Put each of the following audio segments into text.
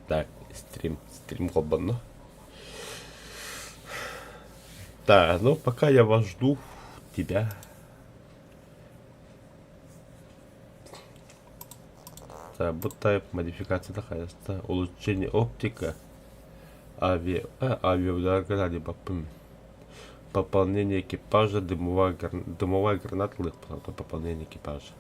Так, стрим, стрим холбонно. Так, ну пока я вас жду, тебя. Так, бу type модификация хайаста. Улучшение оптика. Авиа, авиаудар гранаты Пополнение экипажа, дымовая, дымовая граната, пополнение экипажа.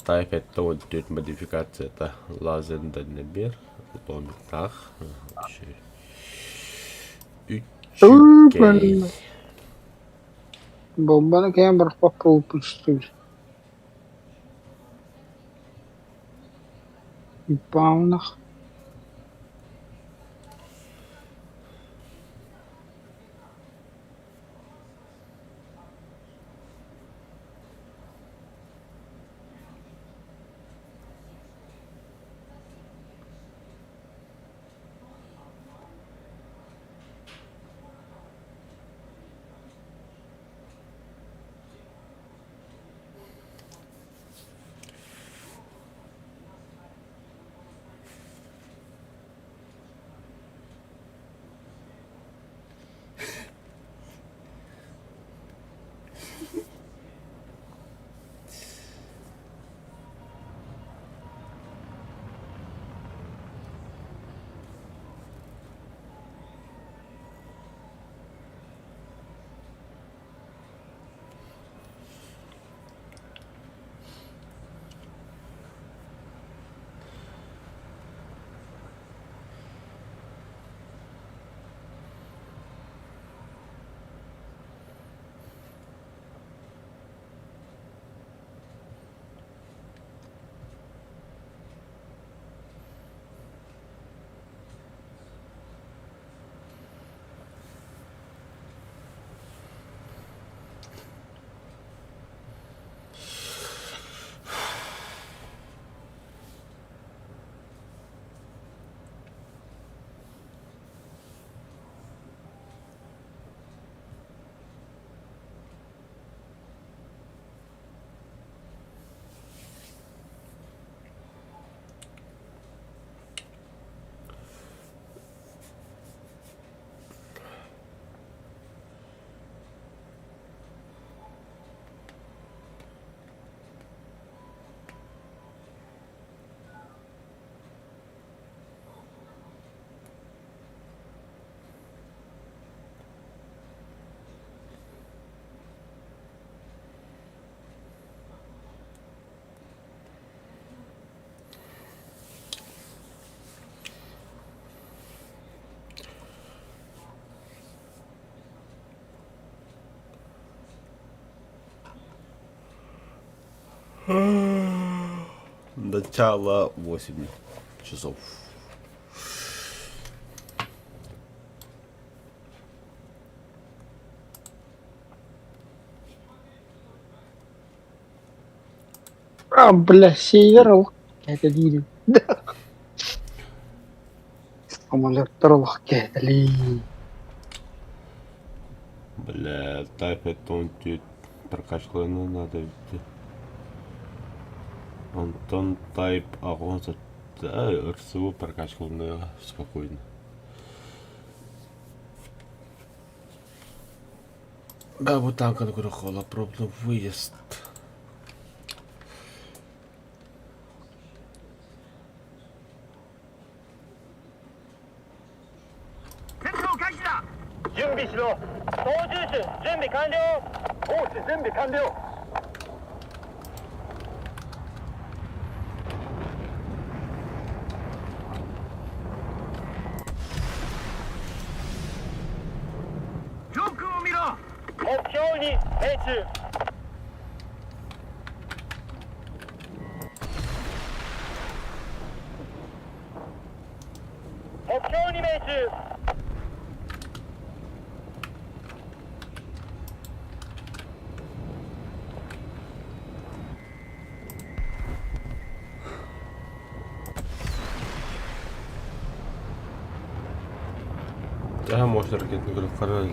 Type 74 модификацията лазерный дальномер, ломиктаах, үчүгэй. Бомбаны кэйэн бырахпакка упустубут. Паунах. Начало 8 часов. А, бля, север олох кээтэлиир. Самолеттар олох кээтэлиир. Бля, так это он прокачкалана надо идти. Антон Тайп огонь РСУ прокачкалана спокойно. Да, вот танка на пробный выезд. Да, можно ракетный корабль.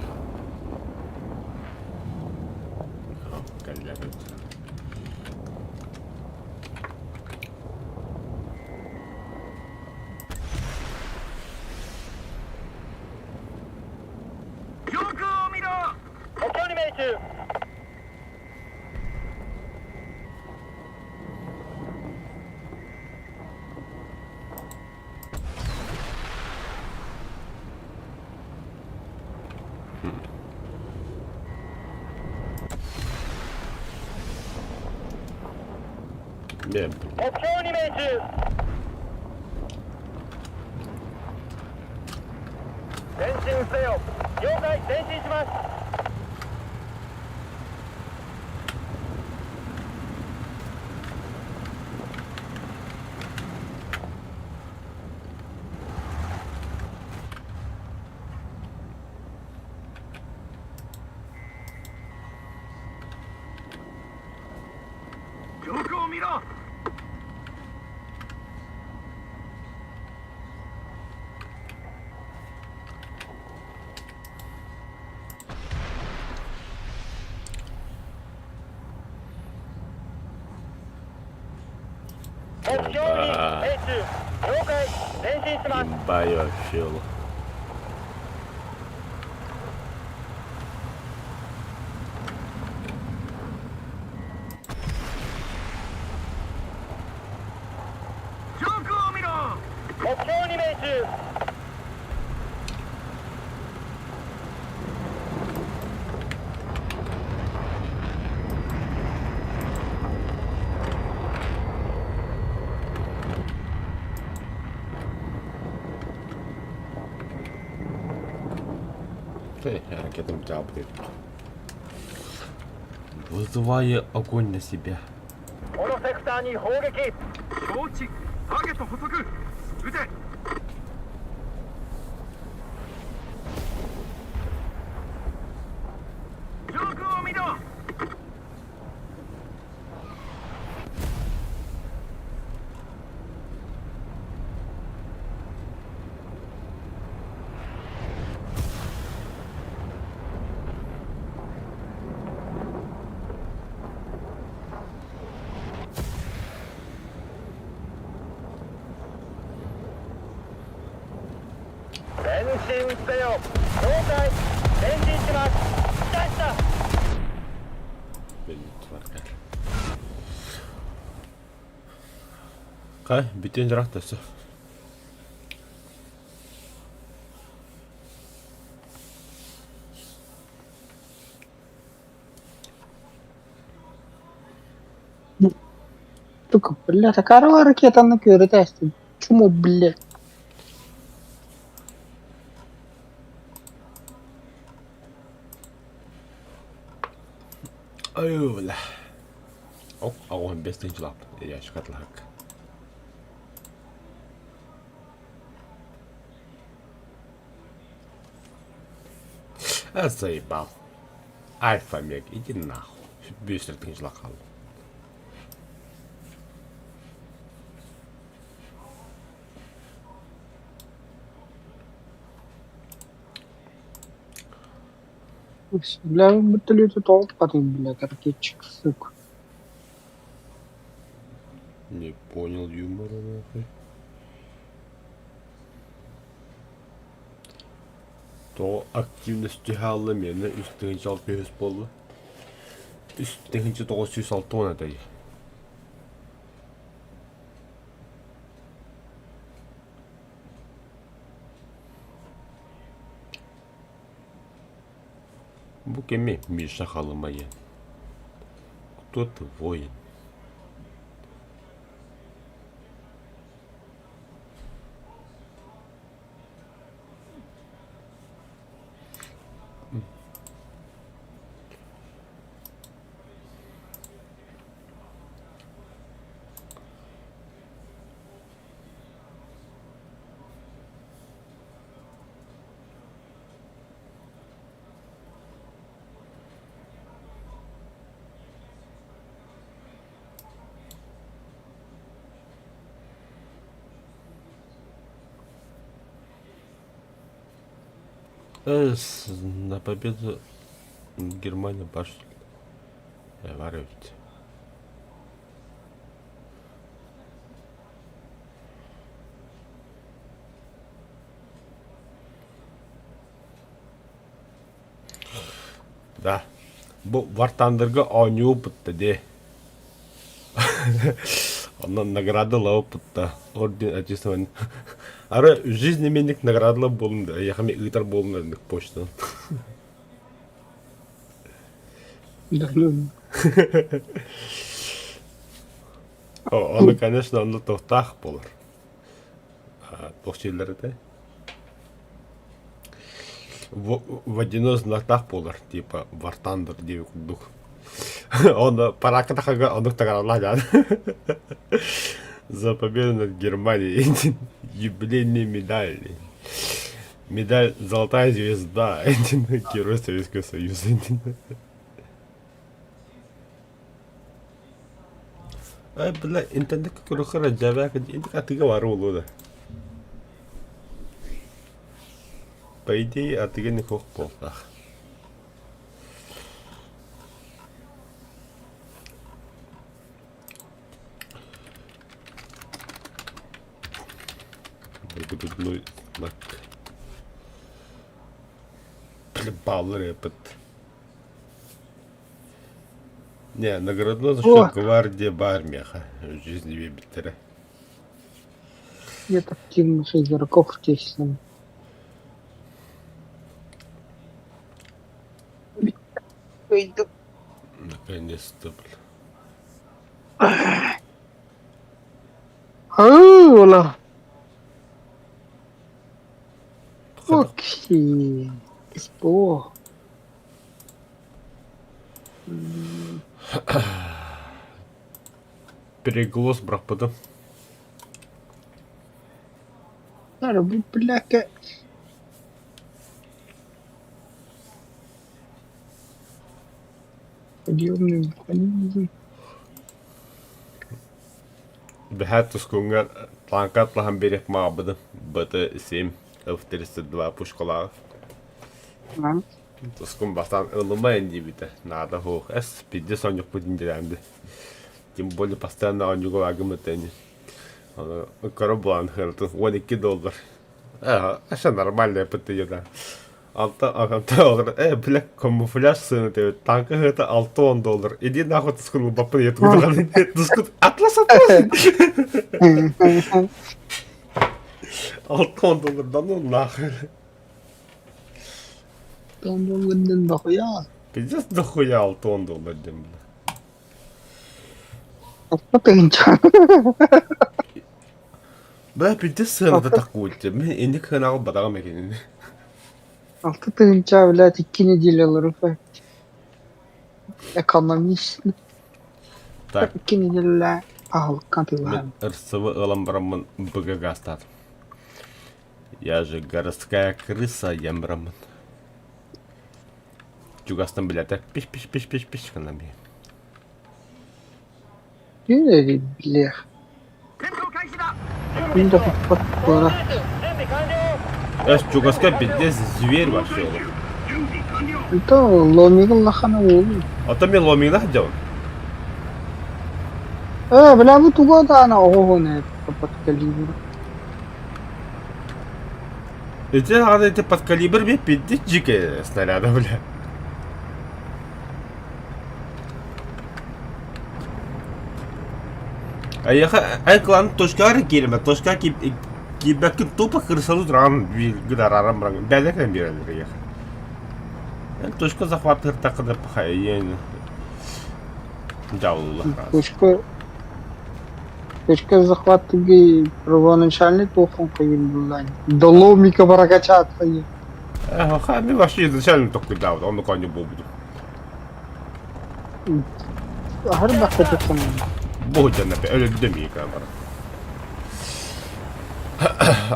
Имба вообще. Ракетам Вызывая огонь на себя. Хай, бүтүн дьарах төссө. Сука, бля, такая ракета на көрө Чмо, блядь. Ой, бля. Оп, 85 тыһыынчалаахпын. Ящикатлаһык. А заебал. Альфа Мег, иди нахуй. Быстро тыһыынчалаах хаалла. Бля, вертолеты толпа блядь, ракетчик, сука. Не понял юмора нахуй. То активность хаалла миэнэ үс тыһыынча алта үһүс буолла. Үс тыһыынча 960 этэй. Бу кими Миша Халымайын? Кто ты, воин? На победу Германия баш бар эбит. Да. Бу War Thunderга оонньуубут дии. Онон наградалаабыппыт да орден отечественной Ары жизнь именник наградалар буоллун да эйиэхэ эмиэ ыытар буоллун эрник почтанан. Ону, конечно, онно туохтаах буолар. Туох сиэллэр этэй? Водяной знактаах буолар, типа War Thunder диэбит курдук. Онно параакка тахарга оннук тагараллаах дьаан. За победу над Германией юбилейные медали. Медаль «Золотая звезда», Герой Советского Союза. Ай, бля, интернетка көрөхөр дьэбэк атыга баар буолуо да. По идее, атыга не суох буолтаах. Грудной знак. Бля, рэпет. Не, наградной О, значок гвардия баар миэхэ жизни биэрбиттэрэ. Нет активных игроков честно. Выйду. Наконец-то, бля. Ола. Окей. СПО. Переголос бырахпытым. Бу бляка. Подъемный механизм. Бэһээ тускуҥҥа тааҥка атлаһан биэриэх маҕабыдым БТ-7 F-32 пушкалаах. Тускун бастаан ылымайын диэбитэ, наада суох. Эс, пиздец оонньукпут интирээмди. Тем более постоянно оонньууга бааргыммыт ини. Аны көрө булан хырытын 12 доллар. Э, нормально пытыйда. Алта алта доллар. Э, бля, камуфляж сыана тебе. Танка это 6 доллар. Иди нахуй тускун ылбаппын я тудаган. Тускун атлас атлас. 6 доллар да ну нахуй. Там дохуя. Пиздец дохуя 6 доллар диэн бля. Алта тыһыынча. Бля, пиздец сыаната такуйте. Мин инник сыанаҕа бадаҕым экинини. 6 тыһыынча, блядь, 2 неделя олорор. Экономично. Так. 2 неделя аһылыкка Мин атыылаһан. РСВ ылан бараммын БГ гаастаатым. Я же городская крыса диэн бараммын. Чугастан билэтэ пиш-пиш-пиш-пиш-пиш гынан биһи. Блях. Мин да хоппот буола. Эс чугаска пиздец зверь вообще. Это ломигын улахана уолу. Ото мен ломигна сылдьабын. Э, бля, бу туга даана оҕоһун подкалибр. Эти аны эти подкалибр бе пиздец дикая снаряда, бля. А я ай клан точка киирмэ точка киирбэккин тупо кырсалы туран гыдарарам баран бэлэкэн биэрэллэр эйиэхэ. Точка захватыыр такыда пахайын дьаллах раз. Точка Точка захватыгы первоначальный туохун кыйын буллаан. До ломика прокачаться. Ха, мен вообще изначально толкуйдаабыт, онно конню буолбутум. Аһар бахтатыттан. Бу дьанна өлөрдө мии камера.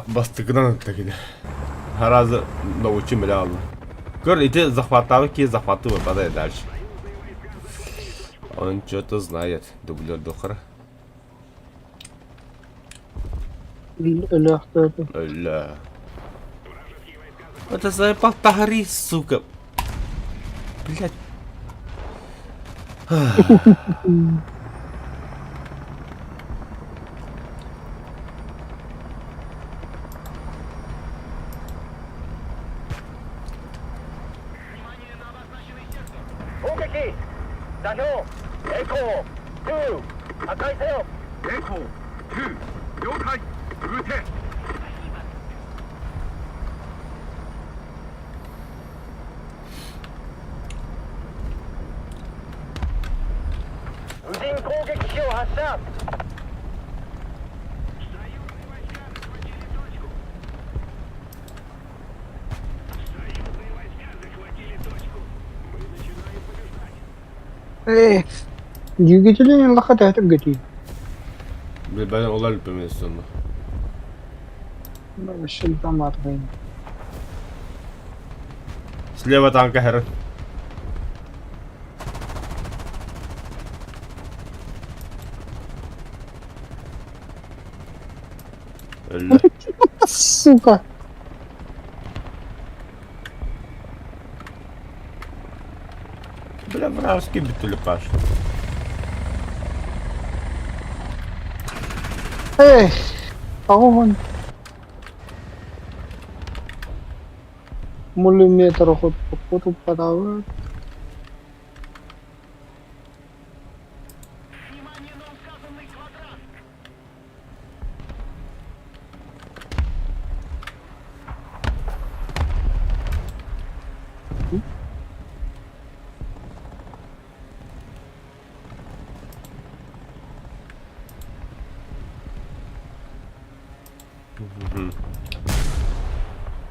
Бастыкынан ытта кини. Разы научим реально. Көр, ити захваттаабы ки захваты выпадает дальше. Он что-то знает, дублер дохара. Өлөөхтөөтө. Өлө. Это заебал Тагари, сука. Блядь. Эх, Двигателин ыллахха төһө түргэтий? Билбэтим ол өлбүм сонно. Вообще летам Слева танка херен. Өллө. Сука! Бля, вражеский бүтүлү паш. Эх, оҕоһун миллиметр туппатабыт.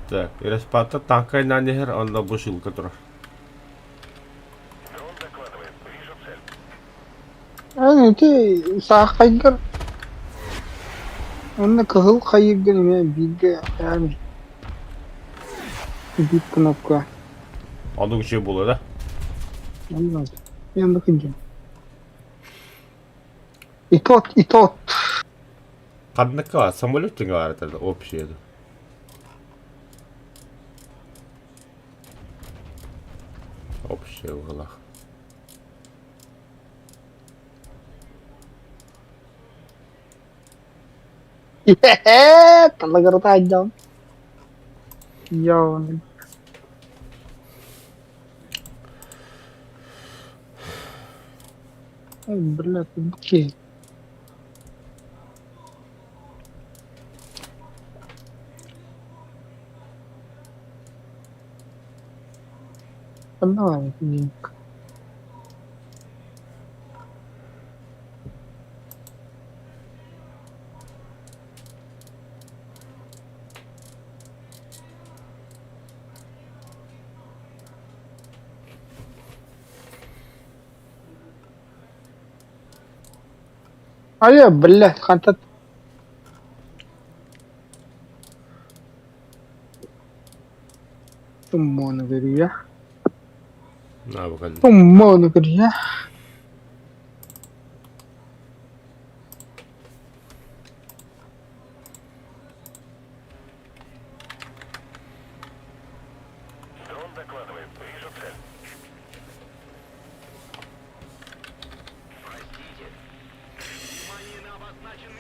Так, Респата танка иһэр, онно бушилка турар. Эн ити саахайгар уонна кыһыл хайыыргын эмиэ бииргэ хайаан биир кнопка Оннук үчүгэй буолуо да? Оннук. Оннук диэн. И тот, и тот. Ханныкка баар? Самолет тэҥэ баар этэ общее. Общее угалах. Талыгырытаайдам. Йоо. Ой, блядь, окей. Давай, Ник. Айа, блядь, хантан Туммуону көрүйэ. На бу кэллэ. Туммуону көрүйэ.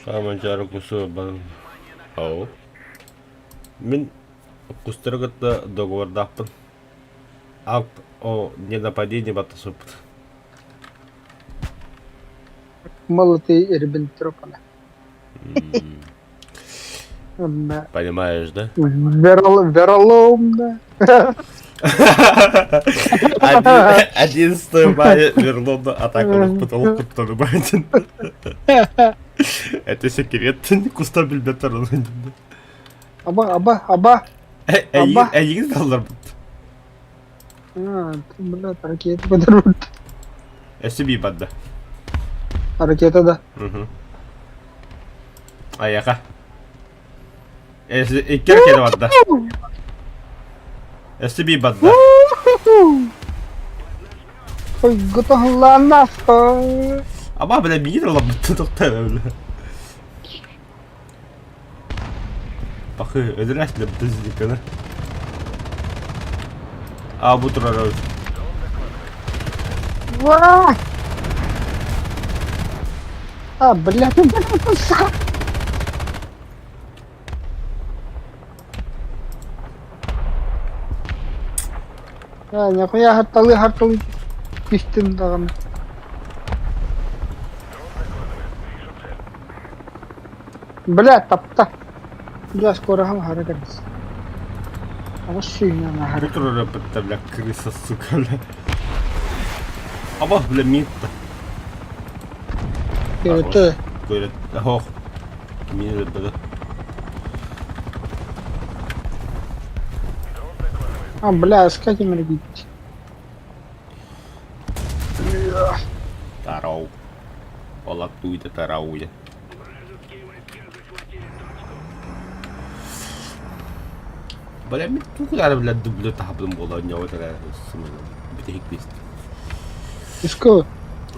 Хааманчаары кусу бан Ау. Мин кустары кытта договордаахпын. Акт о ненападении баттасыппыт. Молотый Риббентропа. Да. Понимаешь, да? Вероломно. 11 мая верломно атака потолок куттаны Это секрет. Куста билбеттер оны. Аба, аба, аба. Аба. Эйигин далларбыт. А, блядь, ракета подорвут. SCB бадда. Ракета, да. Аяка. Икки ракета барда. SCB барда. Ой, готовланасто. Ама бля мир лабытты тоқтай бля. Бахы, өдірәс леп дізді А бу турар Ва! А, блядь, А, нихуя харталы, харталы. Түстүм даҕаны. Бля, тапта. Бля, скороһым аһара кэлбит. Аҕыс сүүһүнэн аһара. Бу турара бытта, бля, крыса, сука, бля. Аба, бля, минта. Көрөтө. Көрөт, ох. Мин өлбөтө. А, бля, с кем ребить? Тарау. Олаттуйда тарауя. Бля, мин тугу бля дублю таһабын буола ньоҕо эрэ бүтэһик биэстэ. Иско.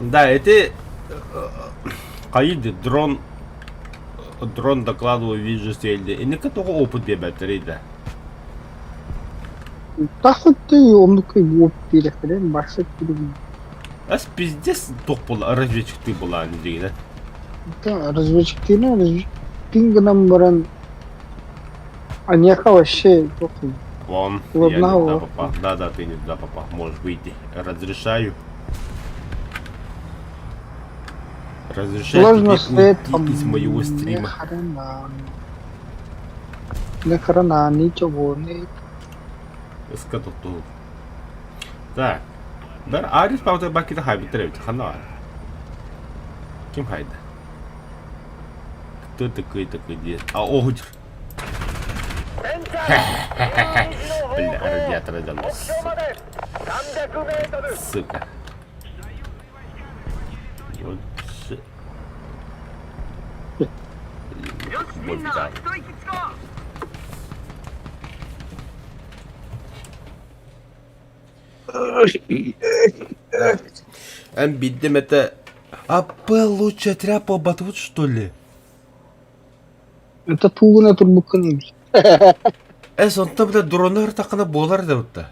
Да, это хайы дрон дрон докладываю вижу сельди. Инники тоҕо опыт биэрбэттэрий да. Да хоть ты оннук опыт биэрэхтэрин барса киирин. Ас пиздец туох була разведчиктыы буолаан дигинэ. Да, разведчиктыына разведчиктыын гынан баран Аньяха вообще похуй. Вон, я не туда Ладно, попал. Да-да, ты не туда попал. Можешь выйти. Разрешаю. Разрешаю Сложно тебе с уйти из этим. моего Ни стрима. хрена. Ни хрена, ничего не. Ска тохтуу. Так. Бэр Арис паута бакита хайбыттар эбит. Ханна бар? Ким хайда? Кто такой такой дед? А, оҕудьур. Бля, радиатор дьон. Сука. Вот Бобби Эн биддим это... АП лучшая тряпа батут, что ли? Это туугуна турбуккун эбит. Эс, онто бля дронар тақына болар да бутта.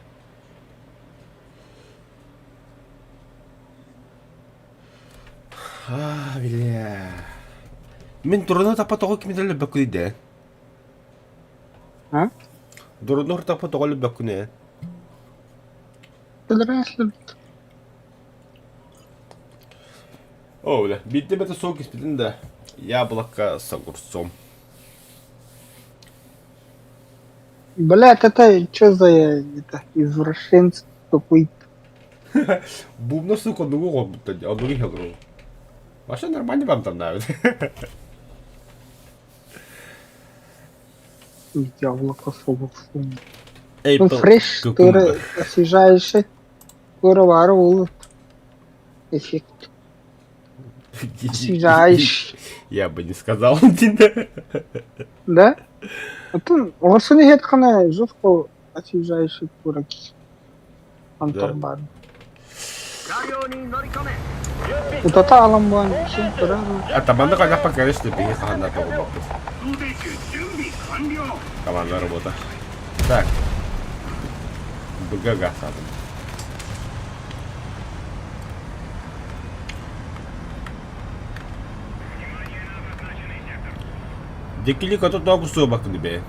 А, бля. Мин дрону тапа тоҕо кимитэлэ бөккүнэ. А? Дрону тапа тоҕо бөккүнэ. О, бля, биирдэ это сок испитин да. Яблоко с огурцом. Блядь, это что за это, извращенцы какой-то? Бубна, сука, одного год, одного хелру. Вообще нормально вам там нравится. Яблоко с огурцом. Ну, Apple фреш, cucumber. который освежающий, которого ол эффект. Освежающий. Я бы не сказал. Да? А то оҕосун иһиэт жестко освежающий кураки. Да. Антон бар. Утата алан буан син турар. Атаманды қайнақ конечно, биги қағандар тоғылмаппыз. Команда работа. Так. БГ садым. Декили кото тоғу суы бакыны бе.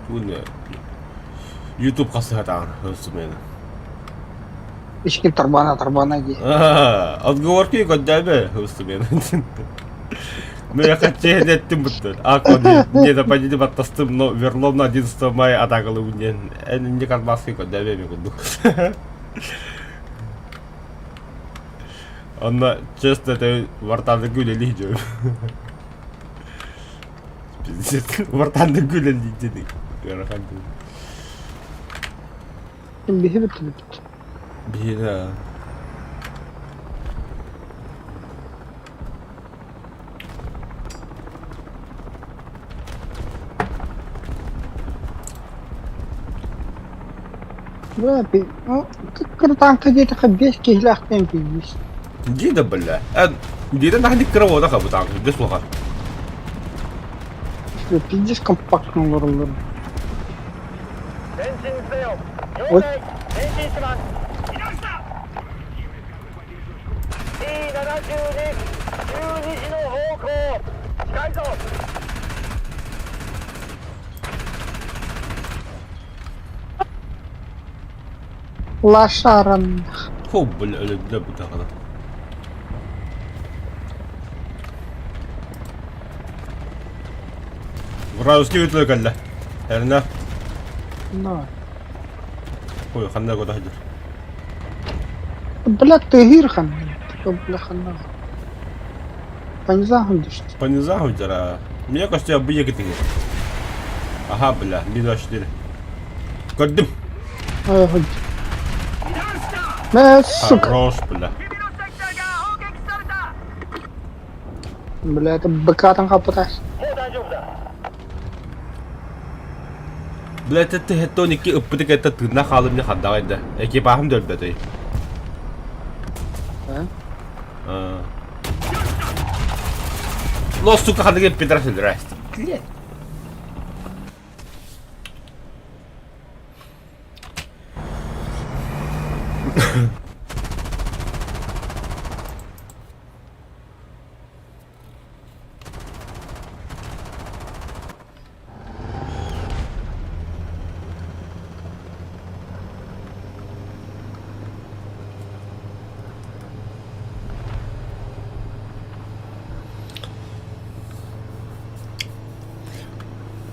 Туны. YouTube қасы хатағын. Хысымені. Ишкин тарбана тарбана ди. Отговорки көддәбе хысымені. Ну я хотел еттим буттun. А не да подиди баттастым, но верлом на 11 мая атакалы унен. Не кармаски көддәбе ми кудук. Онна, честно, это вартанды гүлели диyorum. Пиздец, вартанды гүлели дедик. Биһи бит. Бина. Бля, ну, кыртаанка диэтэхэ биэс киһилээхтэн пиздец. Дида бля. Дида нахни кровода хабытан. Дес лоха. Пиздец компактно олороллор. Ой. Лошара. Фу, бля, өлөрдө бутаҕына. Вражеский вертолет кэллэ. Эрнэ. Давай. Ой, ханна көтө сылдьар. Бля, тыаһыыр ханна. Бля, ханна. Пониза сылдьар. Пониза сылдьар аа. Мне кажется, бу егитиҥ. Аха, бля, 124. Көрдүм. Мэ, сука. Хорош, бля. Бля, это быкатан хапытас. Бля, это ты тони ыппыты кытта тыынна хаалым не хандаҕай да. Экипажым да өлбөтөй. А. Но, сука, ханныгы пидорас өлөрө. Блядь.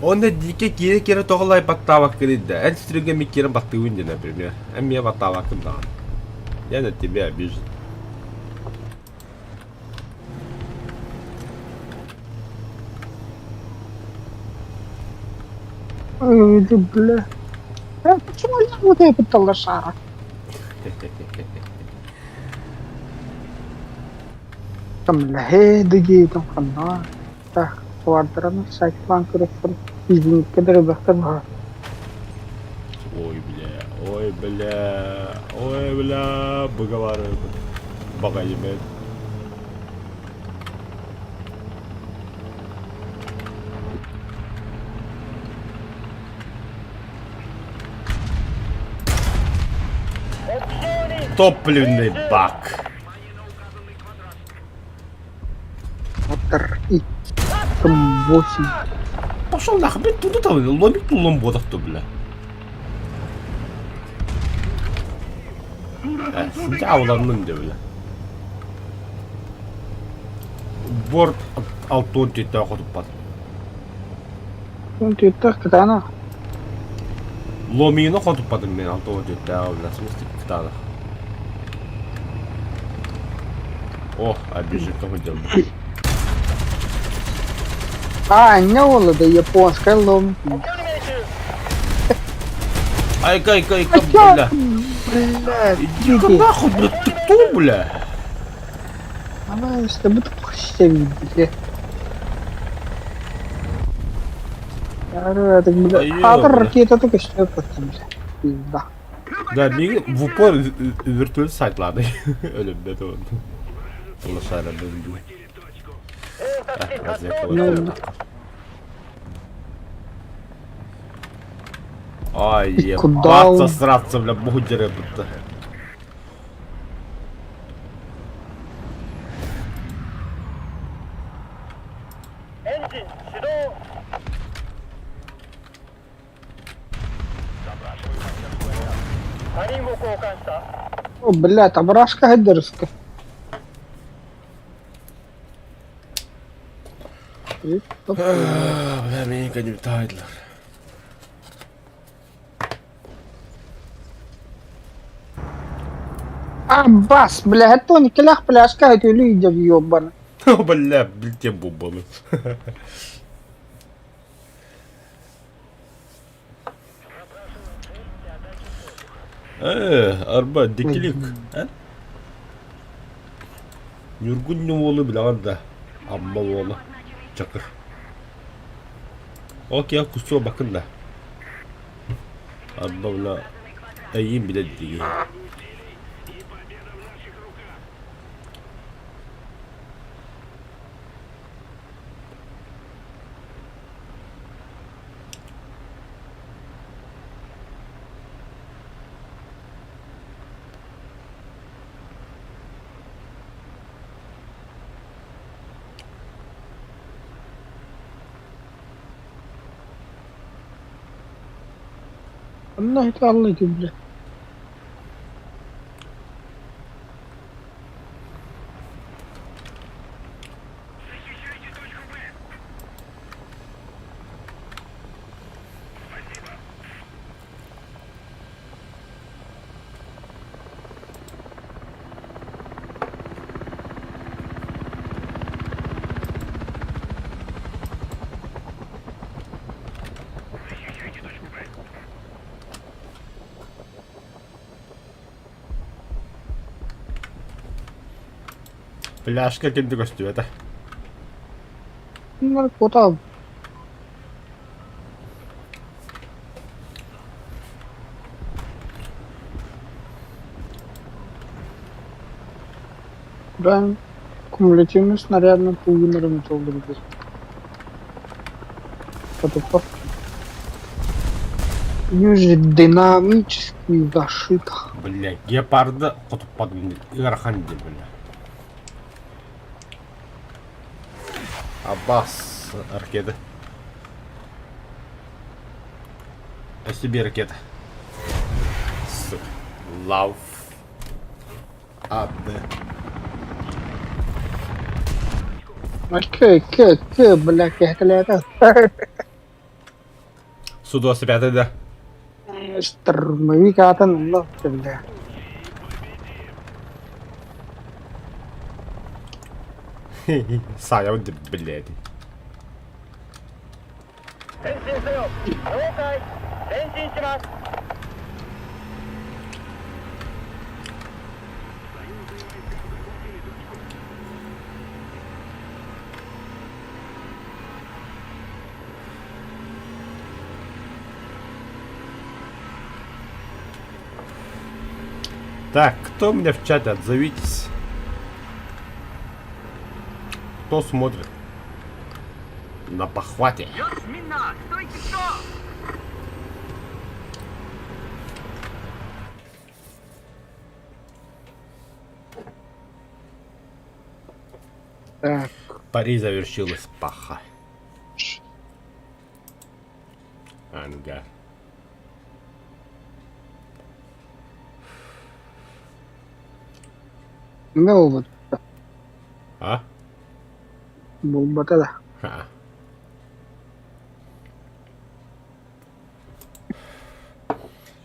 Онно дике киирэ-киирэ тоҕо лайбаттаабаккыный да? Эн стрингэ мин киирэн баттыыбын диэн, например. Эн миэ баттаабаккын даҕаны. Я на тебя обижен. Ой, ты, бля. Почему я вот это лошара? Там лэһээ там ханна так квартираны сайтпаан көрөспүн изиниккэ дырыбахтар баҕар. Ой, бля, ой, бля, ой, бля, быгалары баҕайы Топливный бак. Оттар и там 8. Пошел нахуй, блядь, туда там, ломик тулом бодах-то, бля. Синтя уланнын дэ, бля. Борт алтон тетте хотуппат. Түттэх кытаанах. Ломино хотуппатым мен алтон тетте бля, смысле кытаанах. О, обижен хотел. А, не ола да японская лом. Айка, айка, айка, бля. Блядь, Иди-ка нахуй, бля, ты кто, бля? Она с тобой видели. Хатыр ракета только что бля. Пизда. Да, миги в упор вертолет сайтлады. Өлөмдө туон. Улашара бөлдү. Ай, ебаться, сраться, бля, бугудеры будто. О, блядь, абрашка дерзка. Бля, меня не тайдлер. А, бас, бля, это не келях пляшка, это люди ёбана. Бля, блядь, бубаны. Арба, дикилик. Ньургун уолу билэҕин да, Амма уола, Чакыр. Окей, кусуо бакын да. Арба бля, эйиин билэр дии. Онно ити алла ити бля. Пляжка ким да көстүбэтэ. Куда? Ben кумулятивный снарядный пулгунарым толдурбут. Потупа. Южи динамический защита. Бля, гепарды хотуппадым ыарахан дии бля. Аббас ракета. Себе ракета. Сука. Лав. А, Б. К, К, К, бля, кэһэтэлээтэ. Су-25 да. Штурмовик аатын онно бля. Саайабын деп блядь. Так, кто у меня в чате, отзовитесь. Кто смотрит? На похвате. Так. Пари завершилась паха. Ангар. Эмэ буолбут А? буолбата да. Ха.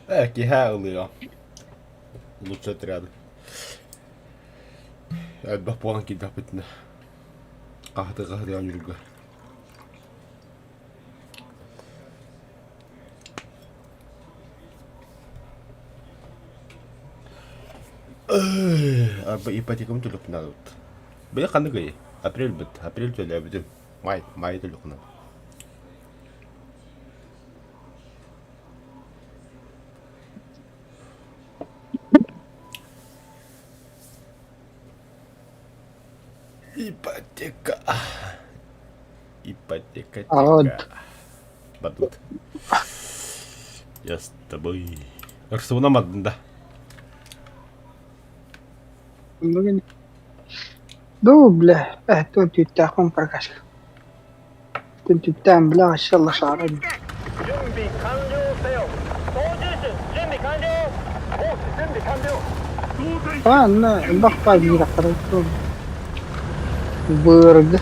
Э, киһэ ылыа. Лучше отряды. Элбэх буолан киирдэхпитинэ хаһыты-хаһытыан ньурга. Арба ипотекам төлөппүн Били ханнык ый? Апрель быт. Апрель төлөөбүтүм. Май, май төлөхүнэ. Ипотека. Ипотека. Аҕа Батут. Я с тобой. Ырсыбына мадын да. Бүгүн Дуу бля, эһэтин түүттээхпин прокачка. Түнтүттээн бля вообще лошара. Анна элбэх биир Бырг.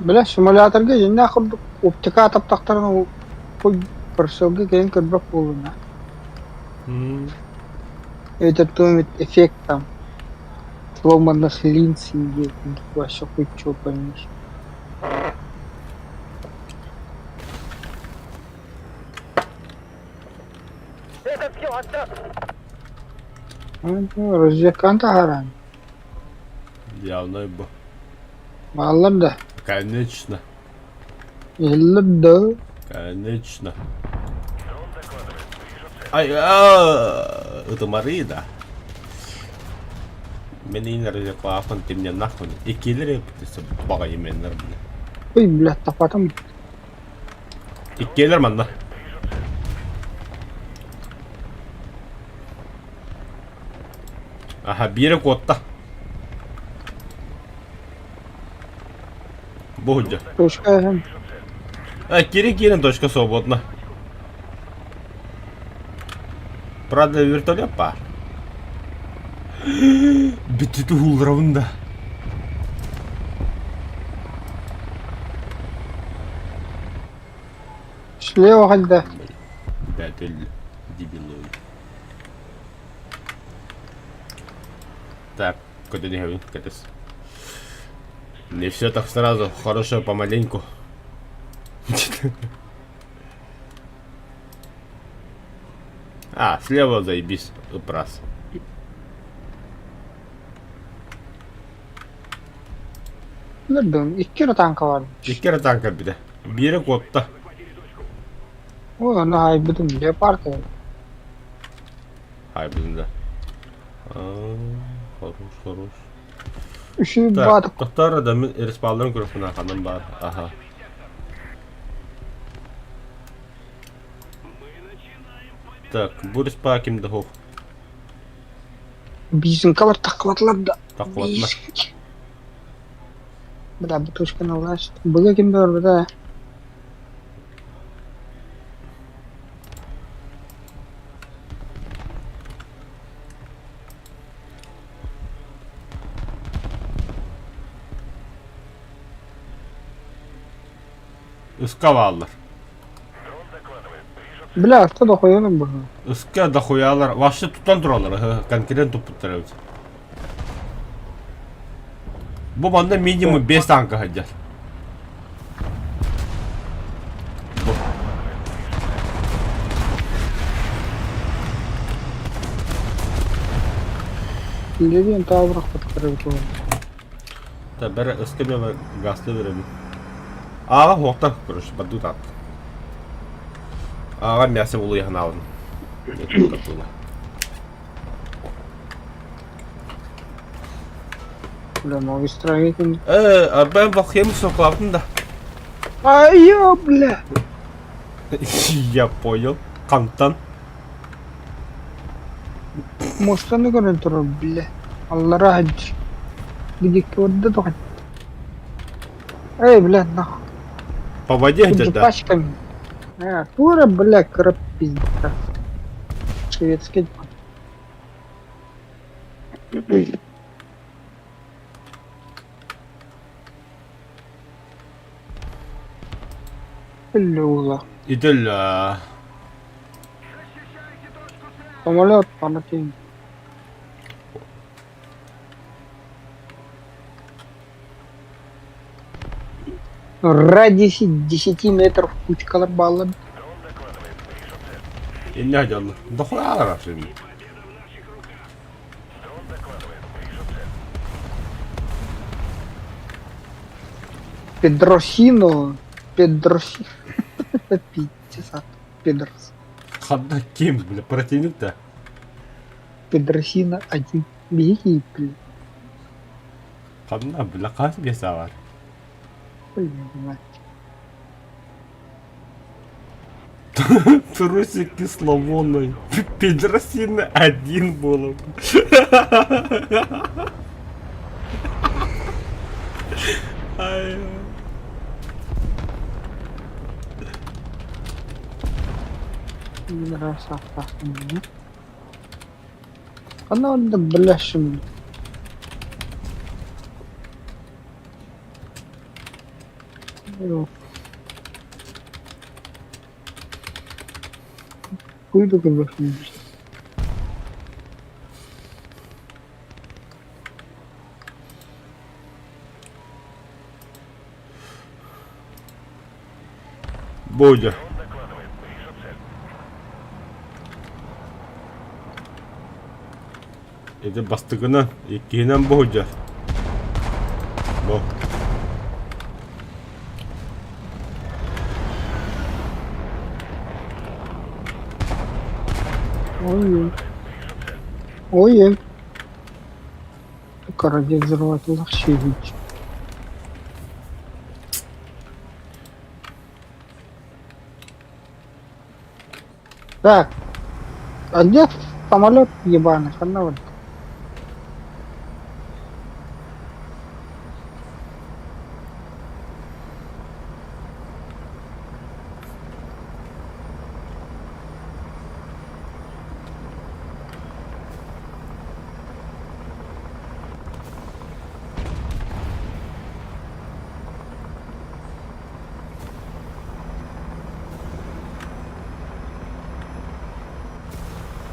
Бля, симуляторга дьиҥнээх курдук оптика таптахтарына көрсөлгө кэлин көрбөт буоллуна. Эбэтэр туом эффект там сломанных линз диэтин вообще хоть чего поймешь. Разведканы таһааран Явно бу. бааллар да, Конечно. иһиллэр да. Конечно. Ай, а, ытымарыы да. Мен иинэр клаапын ты мне нахуй. Иккилер баҕайы меннер бile. Ой, блядь, тапатым. Иккилер манна. Аха, биирэ куотта. Бу сылдьар. Точка эһэм. А, киирин точка свободна. Правда, вертолет баар. Бүттүтү уһуулларабын да. Слева хайда. Бәтел дебилой. Так, көтөн иһэбин, кэтис. Не все так сразу, хорошо, помаленьку. А, слева заебись, раз. Bilirdim. Икки эрэ танка бар. Икки эрэ танка битэ. Биирэ куотта. Ой, ону хаайбытым. Леопард. Хаайбытым да. Хорош, хорош. Үчүгэй Так, баатык. тохтоор да мин респалларын көрөхпүнэ ханан баар. Аха. Так, бу респа ким да суох. Бизинкалар таххыбатылар да. Таххыбатылар. Бля, бутылочканы ылааччы. Быга ким да барбыта. Ыска бааллар. Бля, что дохуя было? Ыска дохуялар. Вообще тутан тураллар. Конкурент туппуттар эбит. Бу манна минимум 5 танка сылдьар. Бу. Левин таабырах көрөбүт Та бәрі ыска мен газты беремин. Аға хуохтар, короче, бадут ат. Аға мясо улуйханаабын. Было. Бля, новый строитель. Э, ben bakayım sokulabın да. А я, бля. Я понял. Хантан. Муостаны көрөн турар, бля. Аллара сылдьар. Бидикки барда тоҕо. Эй, бля, нахуй. По воде Тут же где-то. пачками. А, тура, бля, кыра пизда. Шведский. Люла. Идел. Самолет полетел. Радиусе 10 метров кучкалар бааллар. Инне дьонно. Дохуя şimdi. Педросино. Педросино. Пиздец. Педрос. Ханна ким, бля, противник да. Педросино один. Беги, бля. Ханна, бля, хас беса бар. Блин, мать. Трусики славоной. Педросина один было. Ай. Ханна онно бля шым. Куйду көрбөппүн. Бодя. Ити бастыкынан, иккиһинэн боһудьар. Бу. Ой-ой. Ой-ой. Радио взорвать легче. Так. А где самолет ебаный? Хана вот.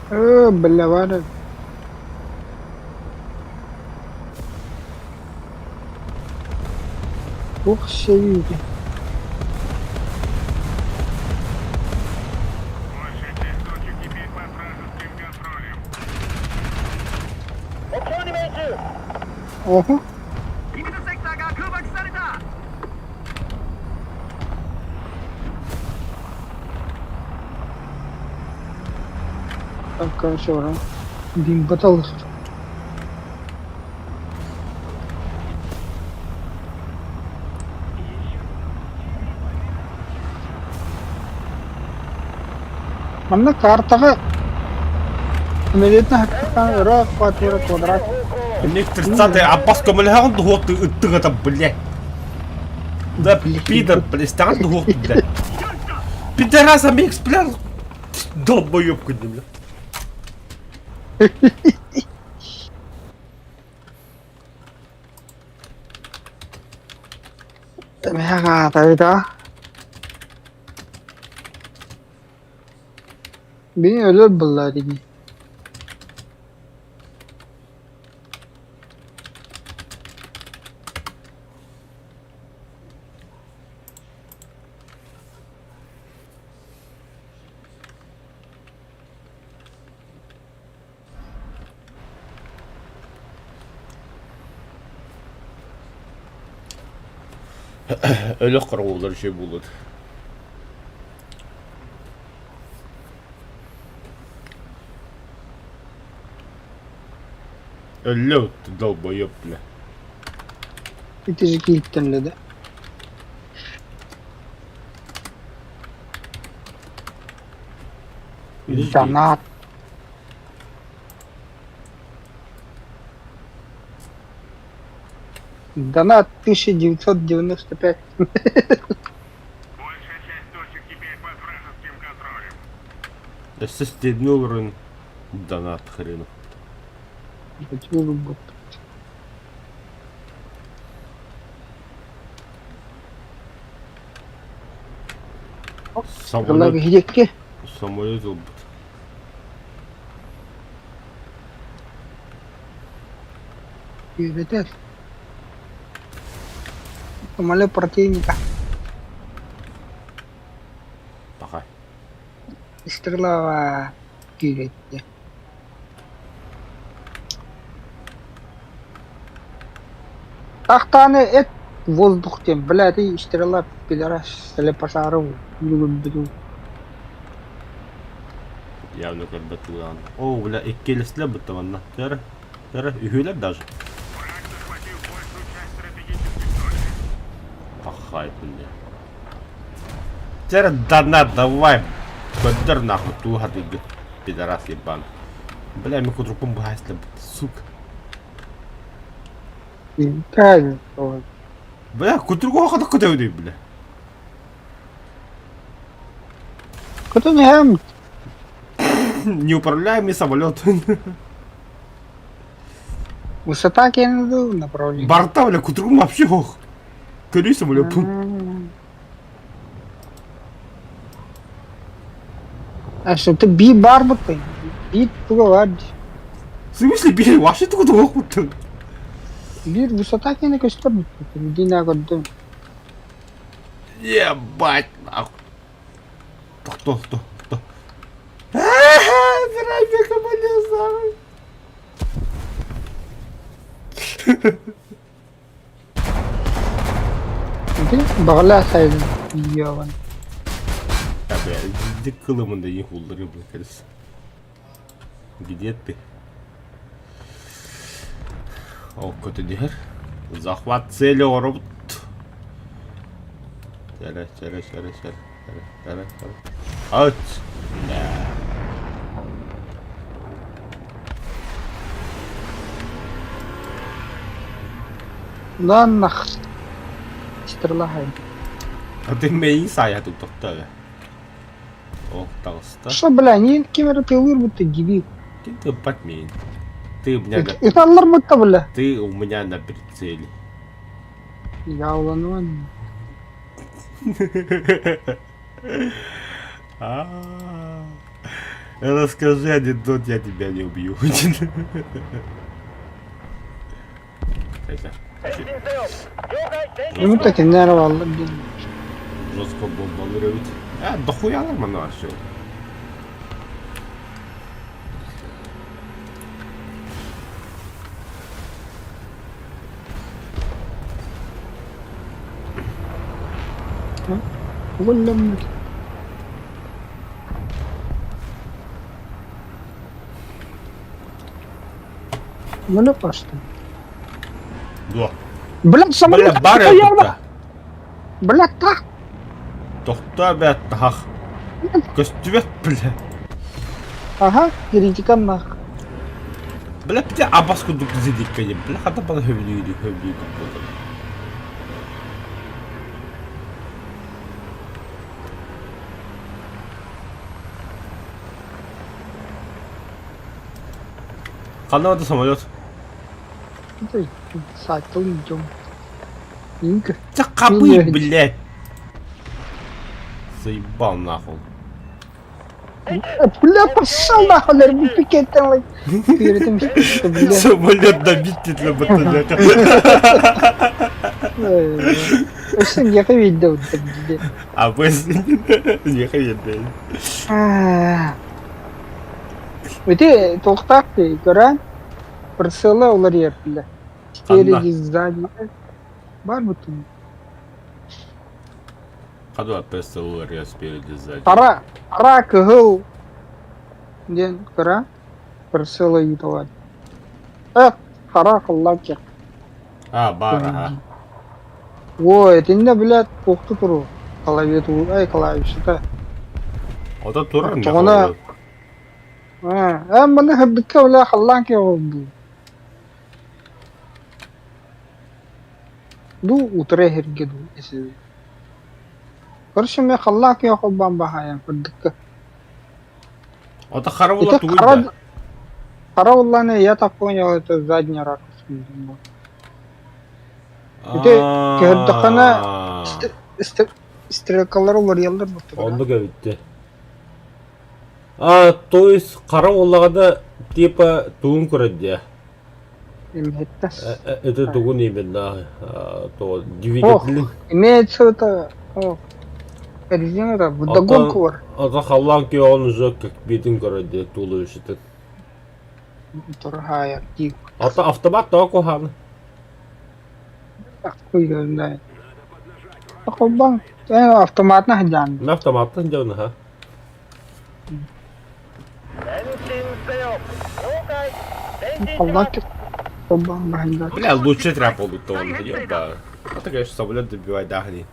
Бля, баар Туох сэриитэ Оһо Так, короче, Бимбатал. Манна картаҕа Амелитна ыраах квартира квадрат. Ник 30 Аббас көмөлөһөҕүн дуһуохту ыттыгата, блядь. Да пидор, блядь, истэҕин дуһуохту, блядь. Пидорас Амикс, блядь. Долбоеб күннүм, блядь. Мэхэ Бини өлөр буолла дии. Өлөх карауллар үчүгэй буолуо Өллө долбоеб бля. Ити киһиттэн да. Донат. Донат 1995. Өссө стебни олорон донат хренов. Самолет, самолет ылбыт. Үөрэтэр. Самолет противника. Пахай. Стрела күүрэттэ. Тахтааны эт воздух диэн, бля, ты стрела пидорас пожаров бүгүн Явно көрбөт тылаан. О, бля, иккилэстилэр бытта манна. Төр, төр, үһүөлэр даже. Пахай, бля. Тер, донат, давай. Көдөр нахуй, тууха дыгы. Пидорас ебан. Бля, мен кудруппун быһаайсылар, сука. Правильно. Бля, кутургу хата көтөбүнүй, бля. Көтөн иһэм. Неуправляемый самолет. Высота киэнэ направление. Барта, бля, кутургум вообще ох. Көрүй самолет. А что ты би бар бутты? Би туга бар. В смысле би? Вообще тугу тугу бутты. Биир высота киэнэ көстөр бутты. Дина көрдүм. Ебать, нахуй. Кто, кто, кто? Бирайбека болезный. Ити баҕалаах сайын видеобын. Дик кылымында их уллары блекерс. Где ты? О, көтө дихер. Захват цели оробут. Чәрэ, чәрэ, чәрэ, чәрэ, чәрэ, чәрэ, чәрэ. Ач! Ланнах стрелахай. А ты мэйин саайа тохто ээ. Ох, таҕыста. Что, бля, не ким эрэ тыалыыр будто дебил. Ты тыппат миин. Ты у меня на... Ыталлар будто, бля. Ты у меня на прицеле. Я улануан. А. Расскажи анекдот, я тебя не убью. Ну так иннэр баллар диэн. Жестко бомбалыр эбит. Э, дохуялар маны вообще. Уолламмыт. Маны пашта. Дуо. Блядь, Бля, самолет бар стояла! Блядь, так! Тохтоо бэт тахах. Көстүбэт, бля. Ага, критика нах. Бля, бите абас курдук зидиккэ бля, хата бана хөбүлүүрү хөбүлүүр буолар. Ханна да самолет? Саатыл идем. Инка. Ча хапый, блядь! Заебал нахуй. Бля, пошел нахуй, наверное, пикет там. Самолет добить для батальона. Өссө миэхэ видео А вы миэхэ видео. Ити туохтаах дии көрөөн прицела уларыйар бile. Спереди, сзади. Бар бутун. Хадва прицел уларыйар спереди, сзади. Хара, хара кыһыл диэн кыра прицела ыыталар. Эх, хара халлаан А, бар, ага. Ой, итиннэ блядь, туохту туру клавиатура, ай, клавишата. Ото турар Тоҕоно ээ, маны сырдыкка бля халлаан киэҕэ дуу утары эһэргэ дуу эсэбин. Короче, мин халлаан киэҕэ холбоон баһаайан сырдыкка. Ото хара Ити була тугуй хара да? хара буоллаҕына я так понял, это задний ракурс. Ити көһөрдөххүнэ стрелкалар уларыйаллар буттугуна. Оннук эбитти. А, то есть хара буоллаҕына типа тугун көрөр диэ? Имеется. Это тугун именно то двигатель. Имеется это резина да вдогонку бар. Ата халлаан киоҕун уже как битин көрөр диэ тулуйушитын. Турхайар дии. Ата автомат тоҕо куһаҕан? Холбоон автоматна сылдьаан. Мин автоматтан сылдьабын аха. Холбоон баһыйдар. Бля, лучше трап буолбут он, ёба. Это, конечно, самолет добивать дахни.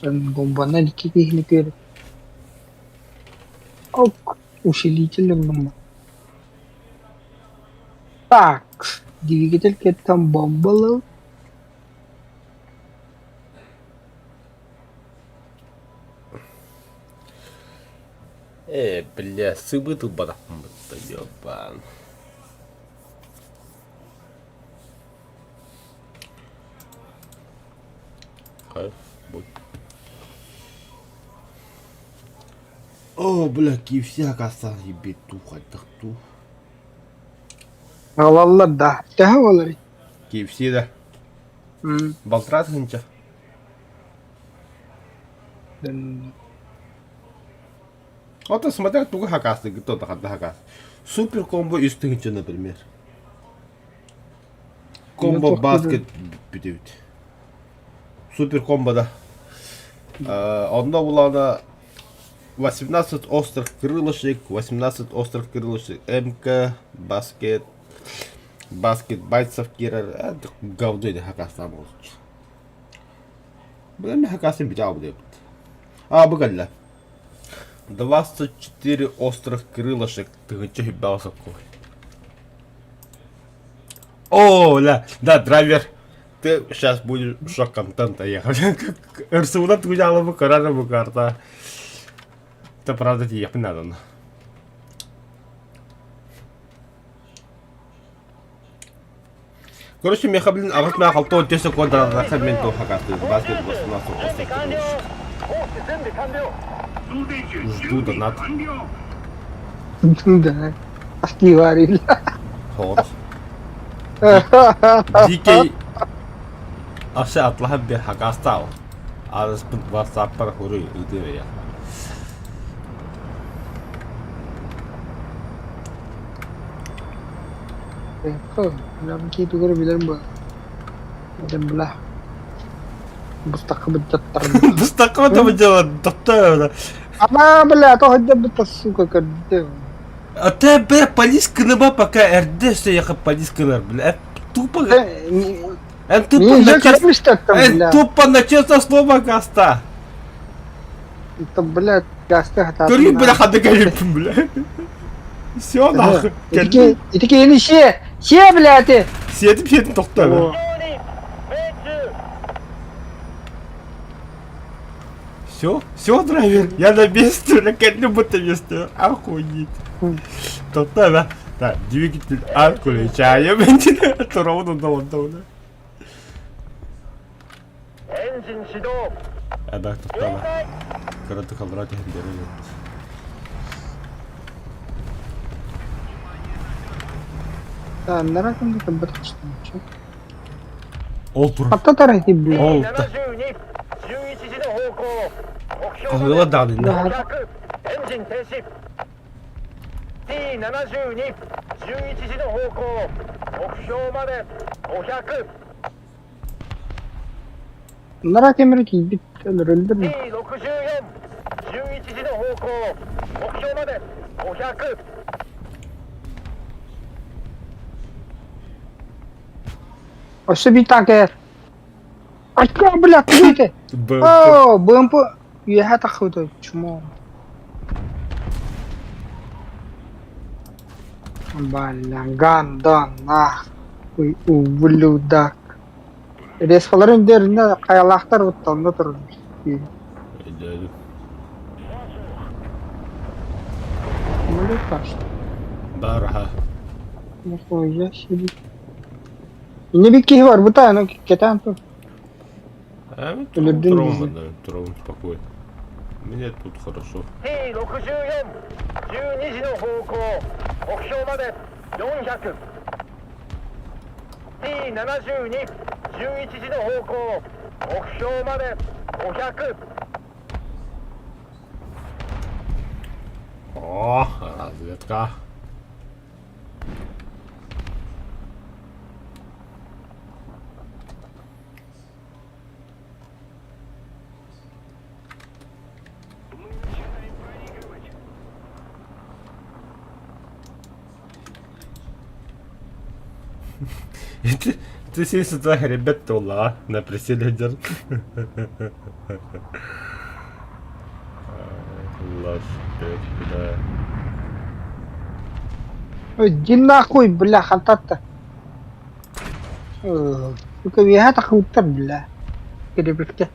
Бомбана икки киһини күөр. Ок, усилитель ыллым. Так, двигатель кеттан бомбалыл. Э, бля, сыбы тылбатахпын ёбан. Будь. О, бля, KFC хакастаан ебет туу хайдах туу. Аҕалаллар да. Төһө буоларый? KFC да. Балтараа тыһыынча. Вот смотря тугу хакастыгыт, то ханна хакас. Супер комбо үс тыһыынча, например. Комбо баскет бүтүбүт. Супер комбо да. Онно булана 18 острых крылышек, 18 острых крылышек МК, баскет, баскет бойцов кирер, говно иди хакастан болчу. Бля, хакасын бит абы А, бу кэллэ. 24 острых крылышек тыһыынча сүүрбэ соккуй. О, да, да, драйвер. Ты сейчас будешь шок-контента ехать. РСУ-на тугуйаала бу көрөр бу карта. Это правда тиийэхпин наада. Короче, миэхэ, блин, аҕыс мээх 64 секунд мен туох хакастыы. Баскет 18 острых крылышек. Жду донат. Да. Активарил. Соҕотох. Дикий Асы атлаһан биэр хакаастаал. Аадыспын ватсаппар хуруй ыытыа Ки тугу билэр бу. Бла. Бустакка быттаттар. Бустакка быттаттар. Тотто. Ама бля, то хотя бы сука көрдө. А ты, бля, полис кыныба пока эрдэ өссө полис кынар, бля. Тупо... Эн тупо на честно... тупо на честное слово гаста. Это, блядь, гаста Көрүү, бля, хады кэлиппин, бля. Все, нахуй. Ити киһини сиэ! Сиэ, блядь! Сиэтим, сиэтим, тохтоо. Все, все, драйвер, я на месте, на кэллим будто месте. Охуеть. Тохтоо, да. Так, двигатель отключаем. Ровно до он Эбэк тохтоо. Кыратык аллара түһэн биэрэн Аннара кымды кымбыт хостончу. Ол тур. Хатта тарахти бу. Ол Кыла даҕаны. Аннара темир кийбит өлөрөлдөр. Өссө биир танкер. Айка, блядь, ты О, БМП үөһэ тахсыбыта чмо. Бля, гандон, нахуй, ублюдок. Резкаларын деринэ хайалаахтар оттонно турар. Бараха. Нихуя себе. Не бит киһи барбыта, аны кэтээн тур. Өлөрдүн Турабын спокойно. Мне тут хорошо. О, разведка. Ты, ты 72 ребят тула на преселедер. Лашпек, да. Иди нахуй, бля, хантатта. Сука, үөһэ тахсыбыттар, бля. Кирибиккэ.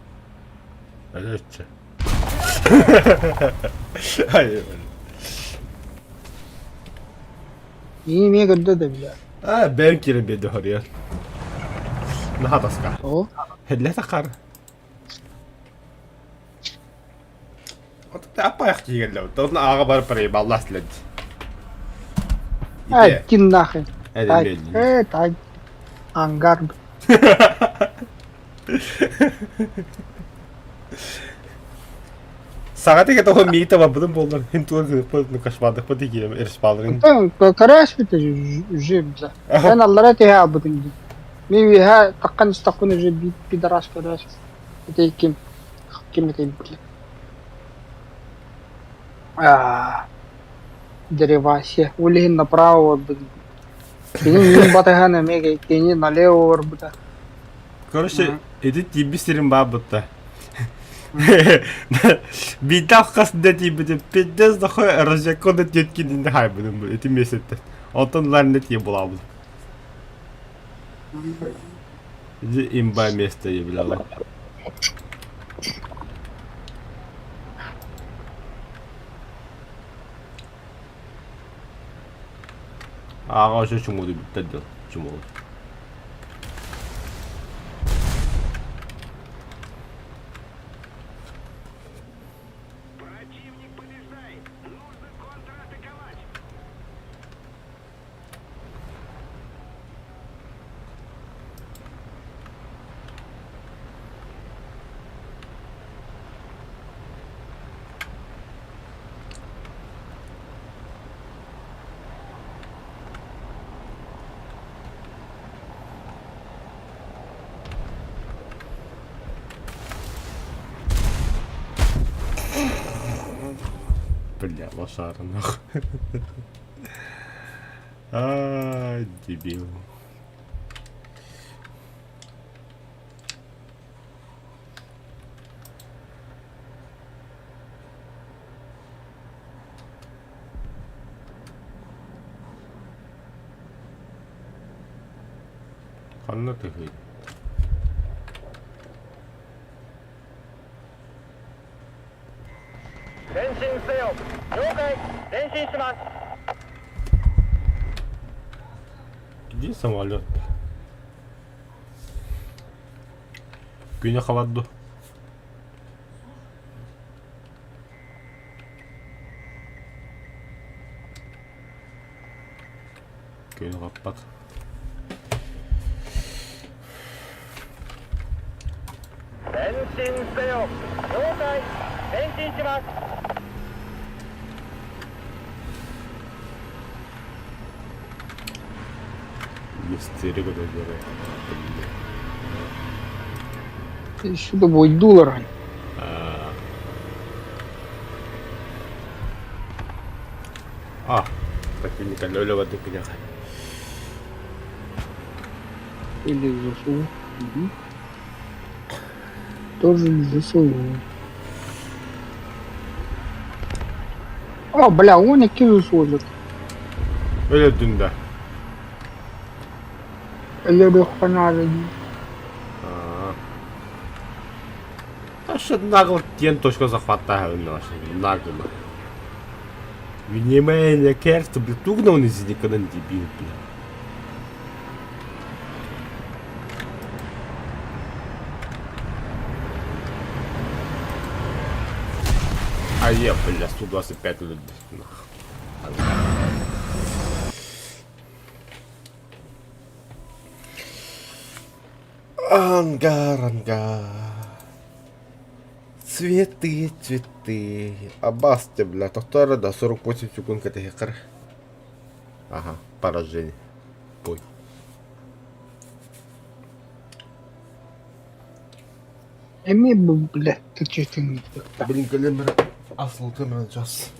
Алече. Ай, Мии эмиэ көрдө да, бля. А, бэйэм киирэн биэрдэ хоруйар. Наһаа тоска. Оо. Хэллэ тахар. Аппаях киирэллэ. Тотна ааҕа бар проебаллас лэд. Ай, иди нахуй. Ай, ай, ангар. Саҕа тоҕо миитэ барбытым буоллар, хин туган гыныппыт, кошмардыкпыт икиэм эрспаларын. Көрөөс уже бля. Эн аллара түһэ албытым дии. Мин үөһэ таххан истэхпин уже биир пидорас көрөөс. Ити ким? Ким этэй бля? Аа, Деревасия. Ол иһин направо барбыт. Кини мин батыһан эмиэ кини налево барбыта. Короче, ити тиийбит сирим баар бутта. Биирдэ хас да тиийбитим, пиздец дохуй разъякон тиэткин инде хайбытым бу ити месяцтэн. Онтон ларны тиийэ булаабытым. Иди имба место являло. Ааҕа өссө чумуду бүттэ дыл чумуду. Бля, лошара нахуй. А, дебил. Ханна тыһый? Где самолет? Күнэ хабарду. Күнэ хаппат. Мистерия Сюда бойдулар. А, так никогда өлө бардык киниэхэ. Или ЗСУ. Угу. Тоже ЗСУ. О, бля, он икки ЗСУ. Өлөдүн да. Өлөрүөххэ А что нагло тен точка захвата нагло. Внимание, керто, бля, тугна он из никогда не дебил, бля. А я, бля, 125 людей. Ангар, ангар. Цветы, цветы. Абасте, бля, тохтор, да, 48 секунд катехер. Ага, поражение. Бой. Эмиэ бля, ты Блин, калемер, асыл камера час.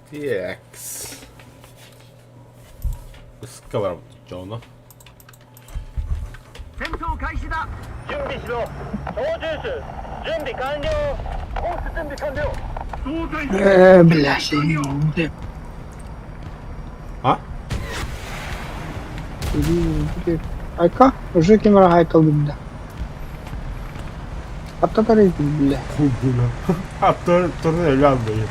TX. Сковородка, Джона. 戦闘開始だ準備しろ操縦手準備完了コース準備完了 Бля, А? Айка, уже камера хайкал бля. Аттатар бля. А, то, то, не,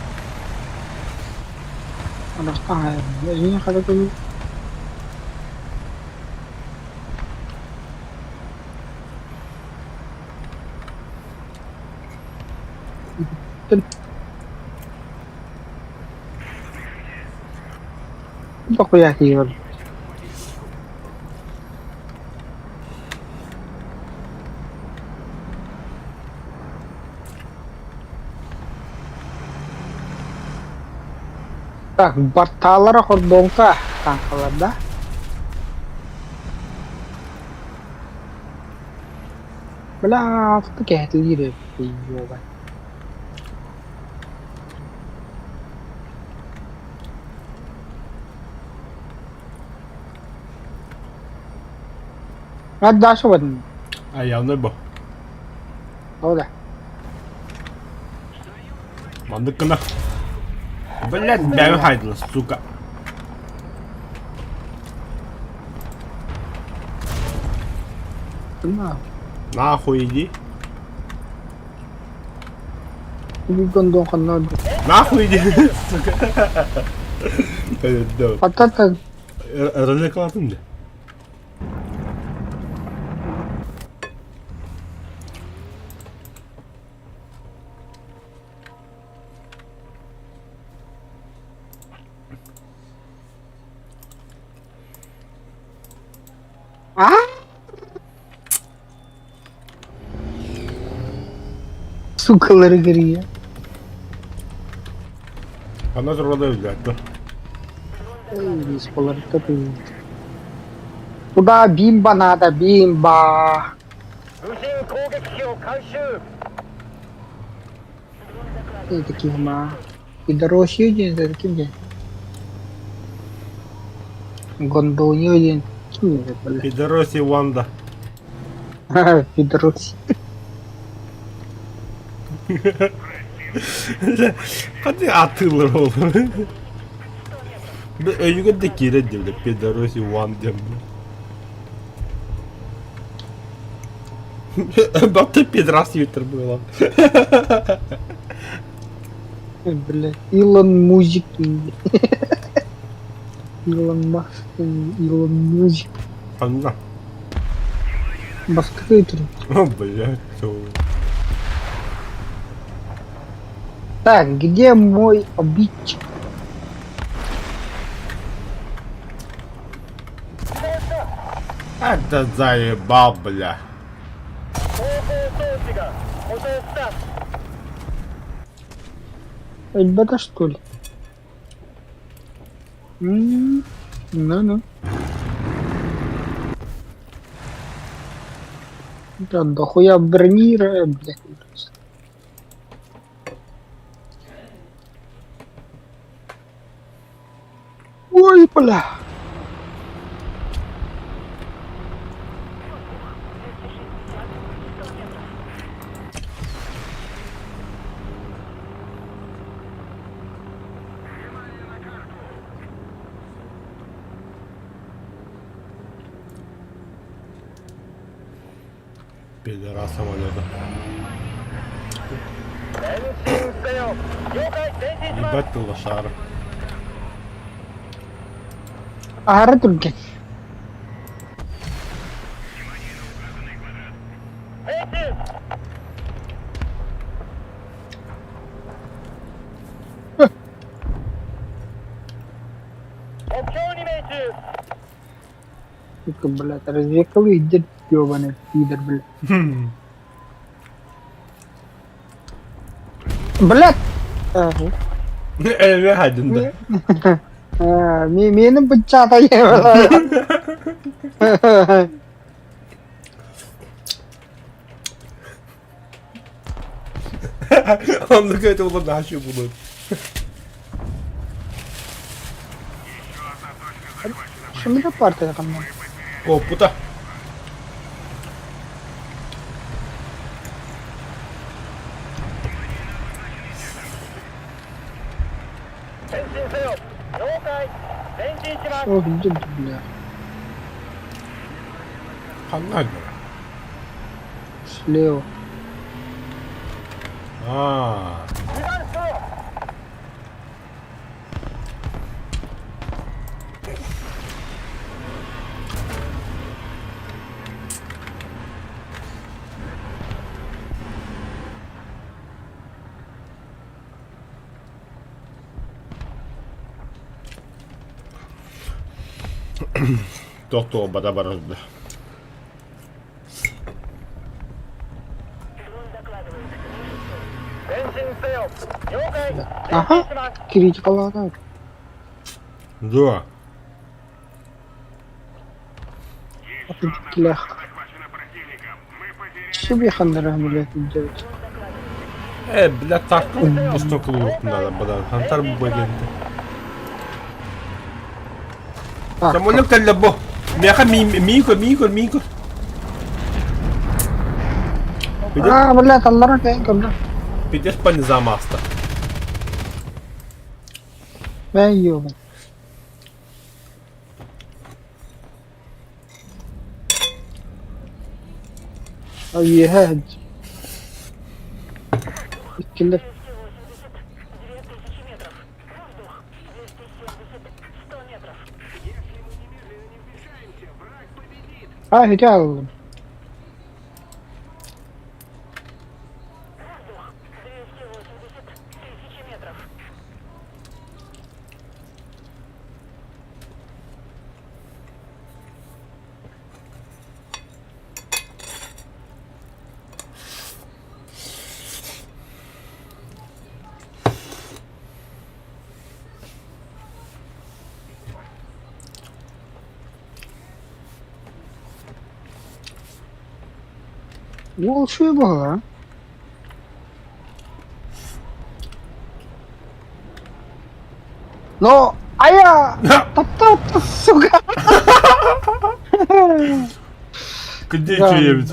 Я не хочу. Дохуя киһи Так, барталара хордоҥка таҥхалар да? Бля, кэһэтилиир эбит ёбай. Отдашь один. А явно бо. О да. Маннык гына. Блядь, бэйэм хайдылар, сука. На. Нахуй иди. Гондон ханна. Нахуй иди, сука. Атата. Развлеклатым да. А? Сукалары кэрийэ. Ханна турбата өйдөөттө. Куда бимба надо, бимба. 無人攻撃機を回収 Таких ма. Пидоросию день, за таким день. Гондонio день. Ким это, бля? Пидороси Ванда. Пидороси. Hadi atılır oğlum. Bir öйгө да киирэн диэбитэ Пидороси Ван диэн. Батты пидрас ютер было. Бля, Илон Музик. Илон Маск, Илон Музик. Ханна. Бастакы турар. О, блядь. Так, где мой обидчик? Это заебал, бля. 後方装置が故障した Өлбөтө что ли? М, Ну-ну. Да дохуя брони, блядь. Ой, бля. Пидорас самолета. 前進せよ了解前進します Ебать ты лошара. Аһара түргэн. 命中目標に命中 Сука, блядь, развековый дед ёбаный пидор, блядь. Блядь! Ага. Эме хадын да. А, Мени бычата Оннук это было нашу будут. Шумда партия ханна. О, пута. 前進せよ了解前進します Ох, дед, бля. Ханна гора. Слева. А. 油断しろ Тохтоо бата барар. 前進せよ了解前 Аха. 進します Критикалаата. Да. Килях. Себе хандара, блядь, делать. Э, бля, так пустокулук надо бадан. Хантар бөгенде. Так, Самолет кэллэ бу. Миэхэ миин көр, миин көр, миин көр. А, бля, таллара кэйин көрдө. Пидеш по низам аста. Мен yiyorum. Үөһэ иккилэр А, ити аҕаллым. Уол үчүгэй буолла. Но айа таптаатта сука. Күндү үчүгэйбит.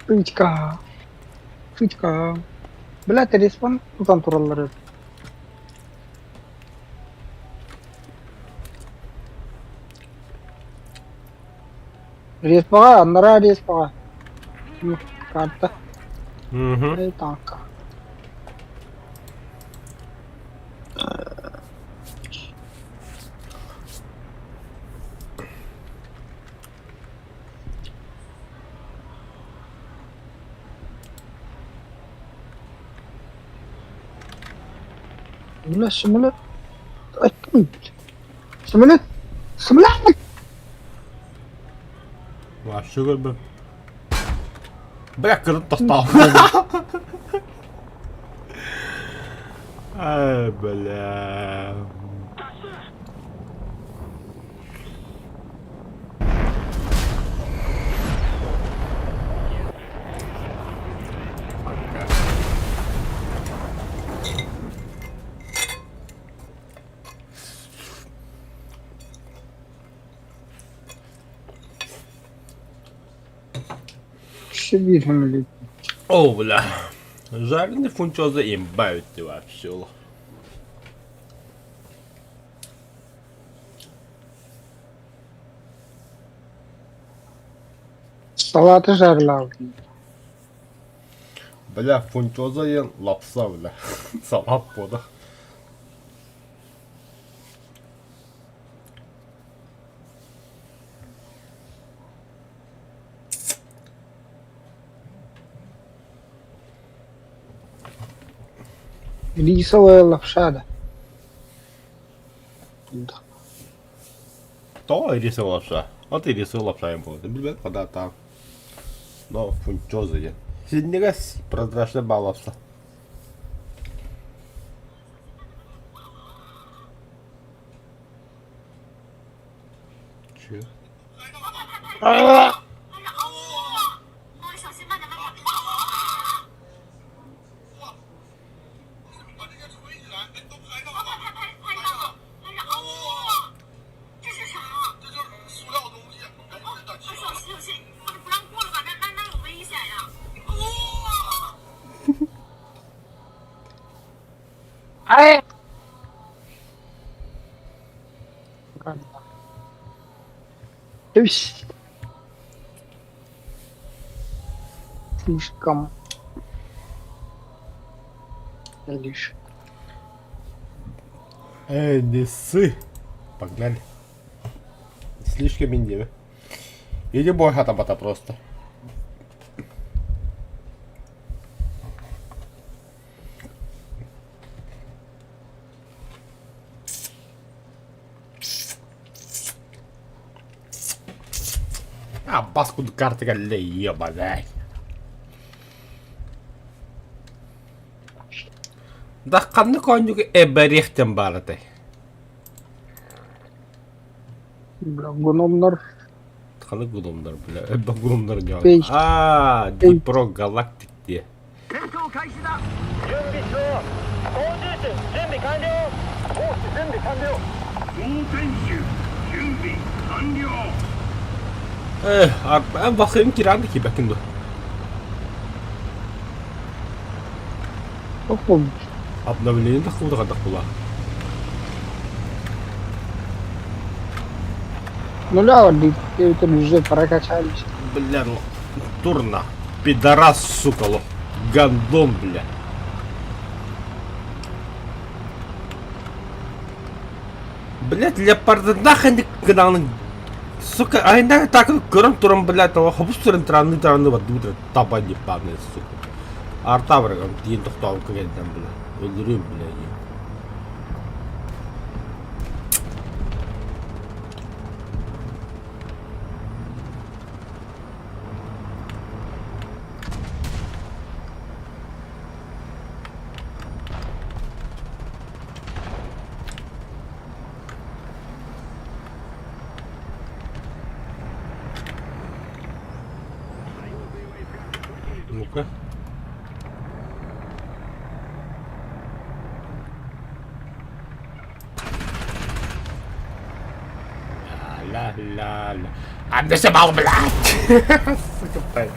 Пытка. Пытка. Бля, телефон тутан тураллар эбит. Респаҕа, анараа респаҕа. Карта. Мгм. Танка. Бля, самолет. Самолет! Самолет! Вообще көрбөм. Бля, кырын тохтоо. Ай, бля. Өссө биир самолет. О, бля. Жареный фунчоза имба өттү вообще. Салаты жарылаабытым. Бля, фунчоза диэн лапса, бля. Салат буода. Рисовая лапша да. Тоҕо рисовая лапша? Вот и рисовая лапша им буолла. Билбэт хада там. Но фунчоза диэн. Синньигэс прозрачный баа лапса. Чё? Ай! Үс. Слишком. Лишь. Эй, не ссы. Погнали. Слишком индивы. Или бой хата просто. А, баску карты ебаный. Да ханнык оонньууга эбэриэхтэн баар этэй? Бля, гномнар. Ханнык гномнар, бля, элбэх гномнар дьон. Пейс. Аа, Днепро Галактик диэ. 準備しろ操縦手準備完了コース準備完了運転手準備完了。Эн бахыым кирээн да киирбэккин дуо? Туох буолбут? Обновление да куута хайдах буолаа? Нуля эбэтэр уже прокачались. Бля, ну, турна. Пидорас, сука, лох. Гандон, бля. Блядь, леопарды нахрен гынаҕын сука, айна так көрөн туран, блядь, хобус туран таранны таранны бардыбыт таба ебаная, сука. Арта барагам тиин тохтообукка кэлдэн, бля. Өлөрүм, бля. Ну-ка. Ла-ла-ла. Андесебал, блядь! Сука, блядь.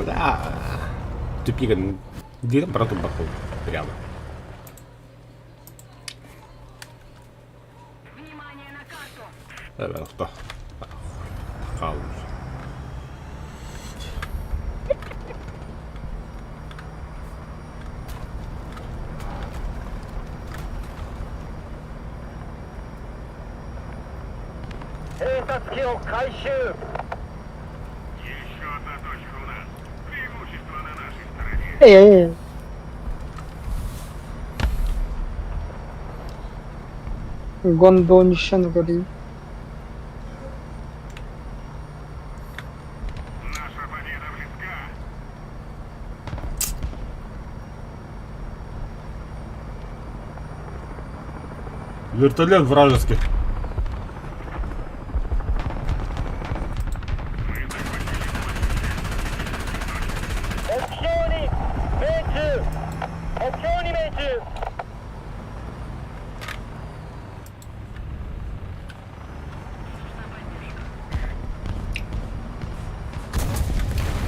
Да. Тупик, где там брату бахнул? Прямо. Кто? Хаус. Эй, эй, Гондонище көрейін. Вертолет вражеский.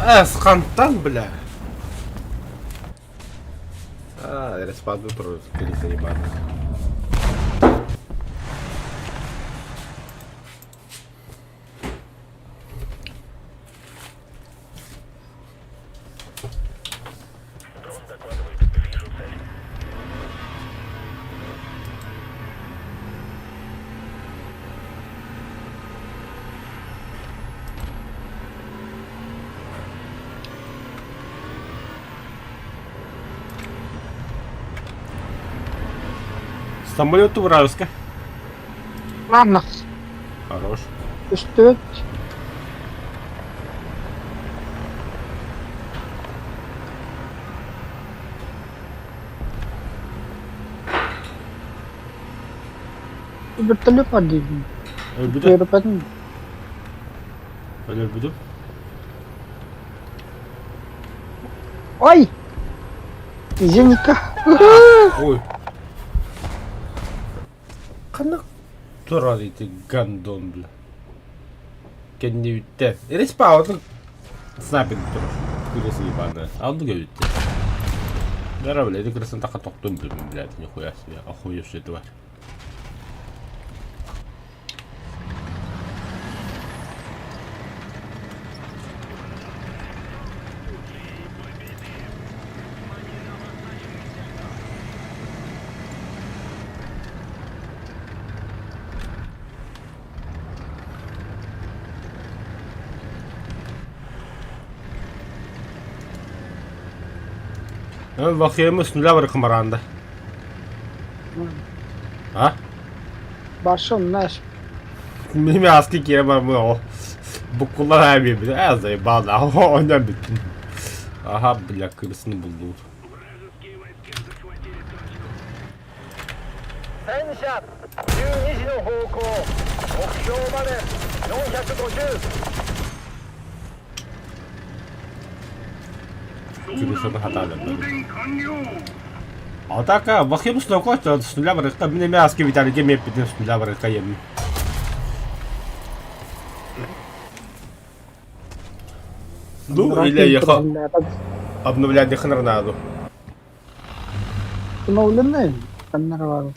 Эс, хантан, бля. А, респаду тоже перезаебали. Самолет вражеский. Ладно. Хорош. Үстүбүт. Вертолет бар диибин. Өлбүтэ. Үөрүпэтин. Өлөрбүтүм. Ой! Зеника. Ой. Ханна турар ити гандон бля. Кэннибиттэн. Респаун снайпер турар. Кырысы ебаная. Алды көбүттэ. Здорово, бля, это красота тоқтум, блядь, нихуя себе, охуевшая тварь. Вахиемы с нуля бар Камаранда. А? Баршым, знаешь. Мин аски киирэн барбын ол буккуллар биэрбит ээ заебал да оонньоон бүттүм. Аха бля кырысыны буллубут. Кырысыны хатааланна. А так, Вахим Снокот с нуля барыкка, мин эмиэ аски Виталийга эмиэ эппитим с нуля барыкка диэммин. Ну, или ехал обновлять Ханарнаду. Обновленный? Ханарнаду.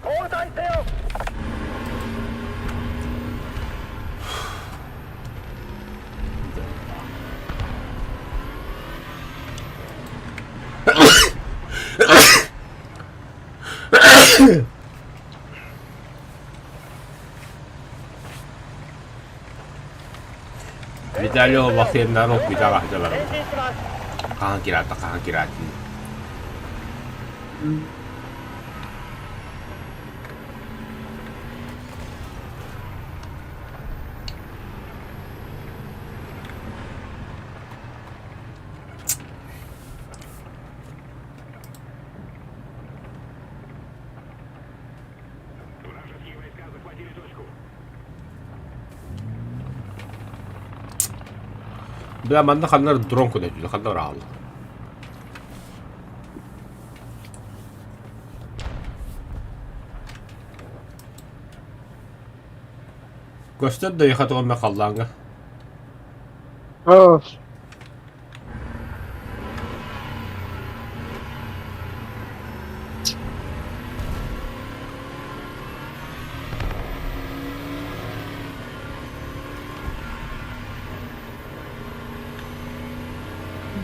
交代せよ。 Виталий Вахтеннар окуйда аһда 前 барабыт. 進します。 Хаһан кираата, хаһан кираатын. Бля, манна ханна дрон көтөтүлэ, ханна ыраалла. Көстөр да ехать оҕонно халлааҥҥа. Оо,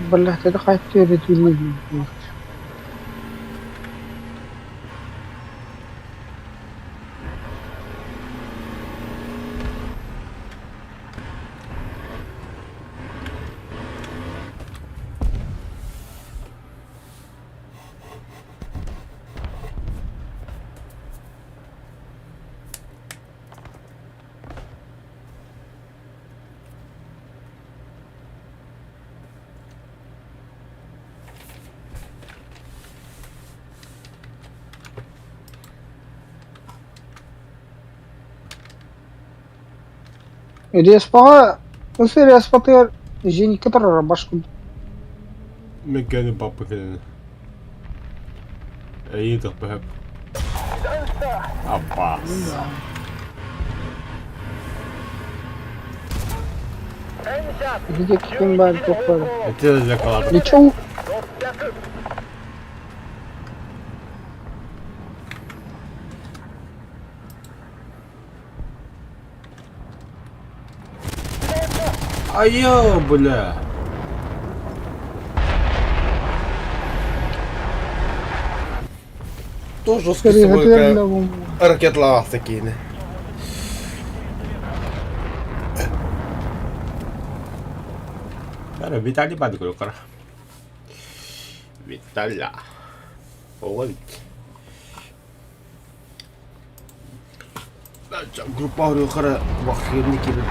Бэлэхтэри хайтыы эрэ Респаҕа өссө респатыгар Женька турара башкын Мен кэлин папа кэлин. Эйиин тохпөһөп. Аппаас. 戦車 Ити ким баар туох баар. Эти закалата. Ничего. 600 Айо, бля. Тоже жесткий собой ракетлаах такие. Бары Виталий бады көрөкөр. Виталя. Оҕо эбит. Группа хара ваххирни кибет.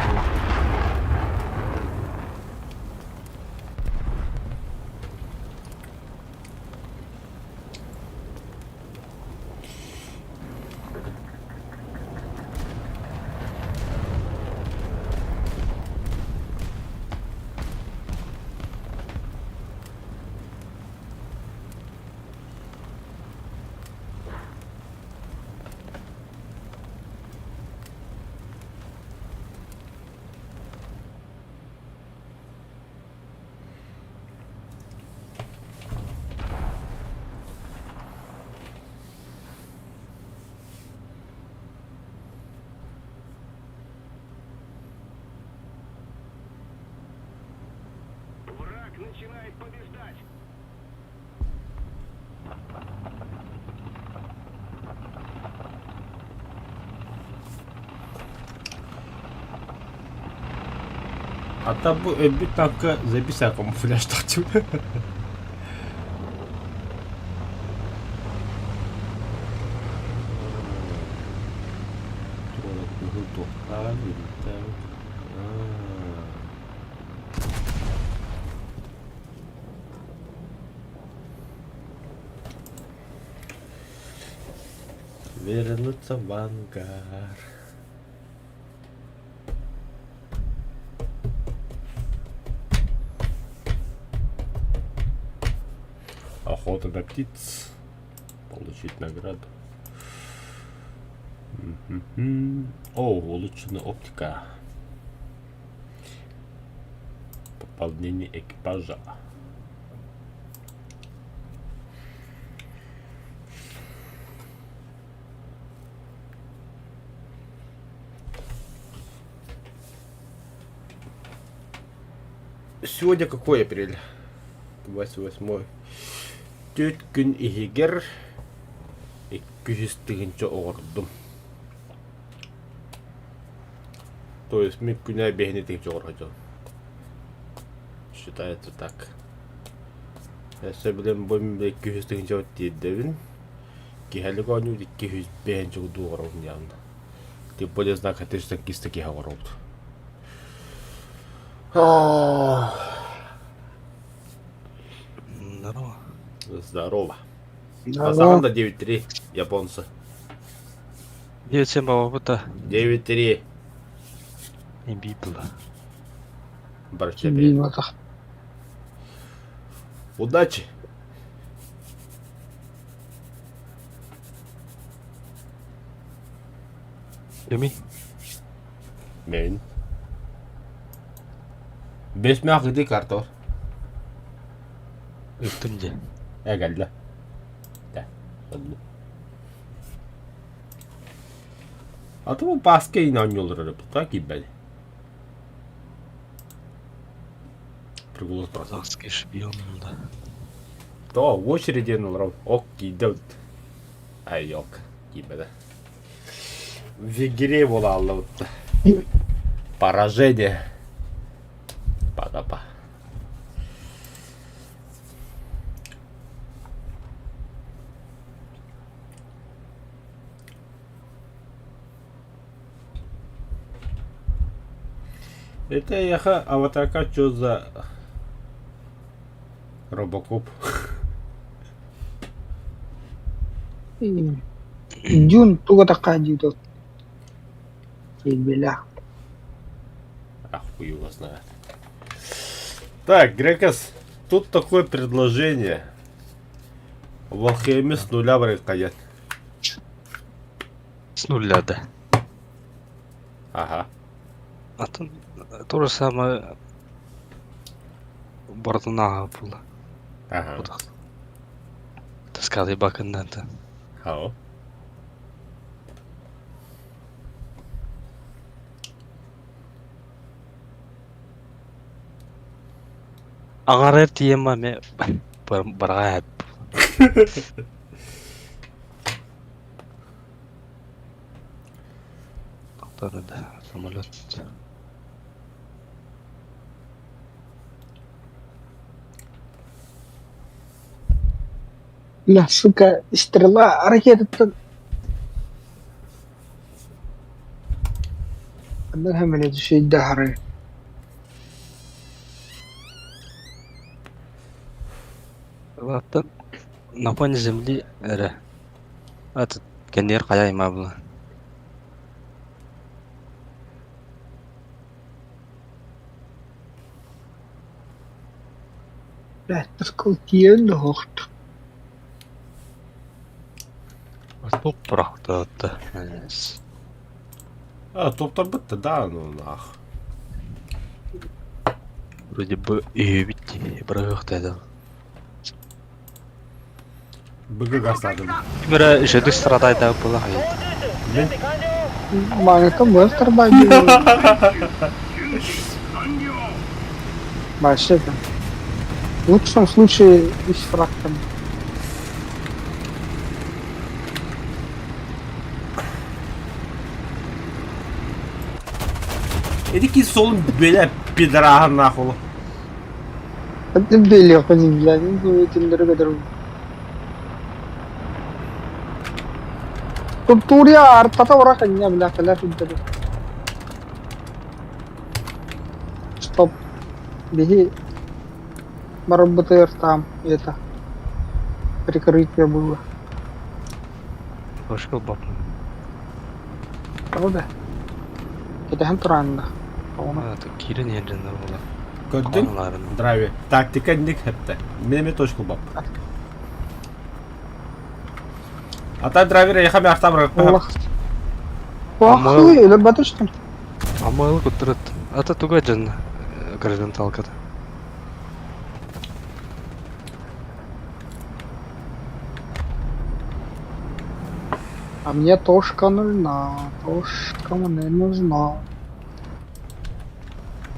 Hatta bu bir dakika zebisa kamuflaj taktım. Вернуться в ангар. Охота на птиц. Получить награду. О, улучшена оптика. Пополнение экипажа. Сегодня какой апрель? 28. Түөрт күн иһигэр 200 тыһыынча оҕордум. То есть мин күнэ биэһини тыһыынча оҕордум. Считается так. Өссө билэн бу 200 тыһыынча тиэрдэбин. Киһэлик оонньуубут 205 курдук оҕоробун диэҕин. Тем более знак 300 киһи оҕоробут. Здорово. Здорово. Здорово. Казахстан 9-3, японцы. 9-7 по опыта. 9-3. Не было. Барчебе. Билбатах. Удачи! Юми. Мен. Бес мяхыды картор. Ыттым дьэ. Эгэллэ. Да. Oldu. А то баска инанньолор эрэ так киирбэт. Прикол просто. Казахский шпион, да. То в очереди олорор ок киирдэ ай ок киирбэтэ. В игре буолааллыбыт. Поражение. Па-па. Это яха аватарка что за Робокоп? Дюн туга такая дьюта. Бля. А хуй его знает. Так, Грекос, тут такое предложение. Валхейме с нуля барыаххайыҥ. С нуля, да. Ага. А то, то же самое Бартуна было. Ага. Таскады бакыннан да. Хао. Аҥарар тиийэн эмэ барҕаа да самолет. Бля, сука, стрела, ракета. Анна блядь, еще и дары. Ладно. На фоне земли эрэ. Этот кэнниэр хайа аймаа була. Бля, таскал хохт. Туп бырахта. А, топтор да, ну нах. Вроде бы үһүбүт бырахта да. БГ гасадым. Бира жеды страдайда была. 操縦手準備完了 Маныка быстро бабил. Вообще там. В лучшем случае и с фрактом. Эдики солун бля пидорага нахуй. А ты били, ходи, блядь, ну этим друг Туптурия артата ураха не, бля, халя фиддер. Стоп. Беги. БТР там, это. Прикрытие было. Точка ылбаппын. Тоҕо да? Кэтэһэн тураан да. Оҕону. Киирэн иһэр дьоннор буолар. Көрдүн? Драйвер. Тактика инник хэттэ. Мен эме точка ылбаппын. Ата драйвер эйха мягта Олох. Ох, өлөр батыштым. Аммалы куттарат. Ата туга дьон горизонталката. А мне тошка нужна, тошка мне нужна.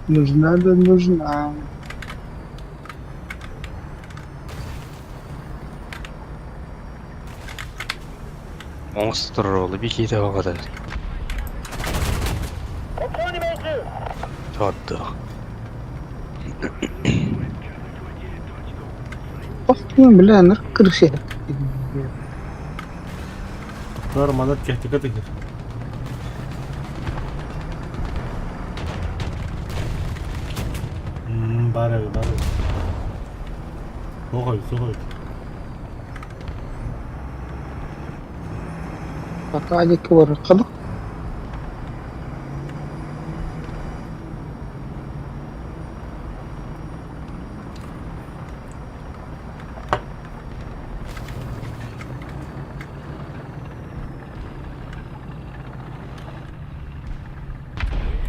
Нужна да нужна. Оҥосто турар уолу биир оҕото Чордуох Бля, ныр крыше. Көр манат техника тыгыр. Бары, бары. Сухой, сухой. Пока диэки барыахха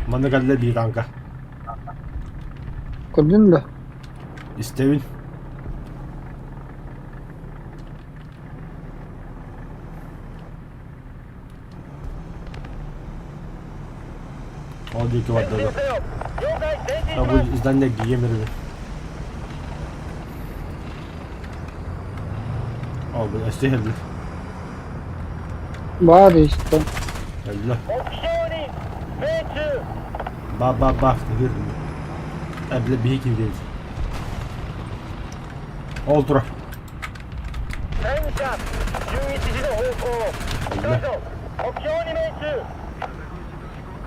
Манна кэллэ биир танка. Көрдүн да? Истэбин. Ол диэки барда да. Бу здание гием эрэ. Ол бу өстө хелле. Баар истэ. Хелле. Ба ба ба тыгыр. Эбле биһи киирдибит. Ол турар.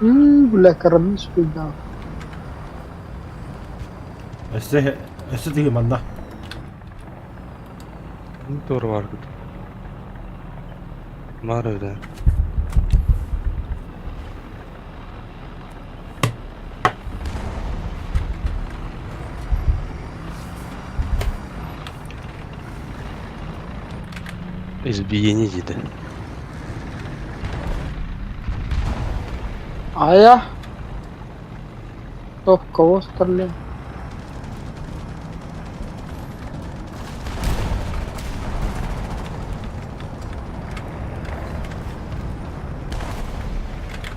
Бля, карабин спидал. Өссө өссө тыгы манна. Туора бааргыт. Баар эбит Избиение диде. А я? Кто в кого стрелял?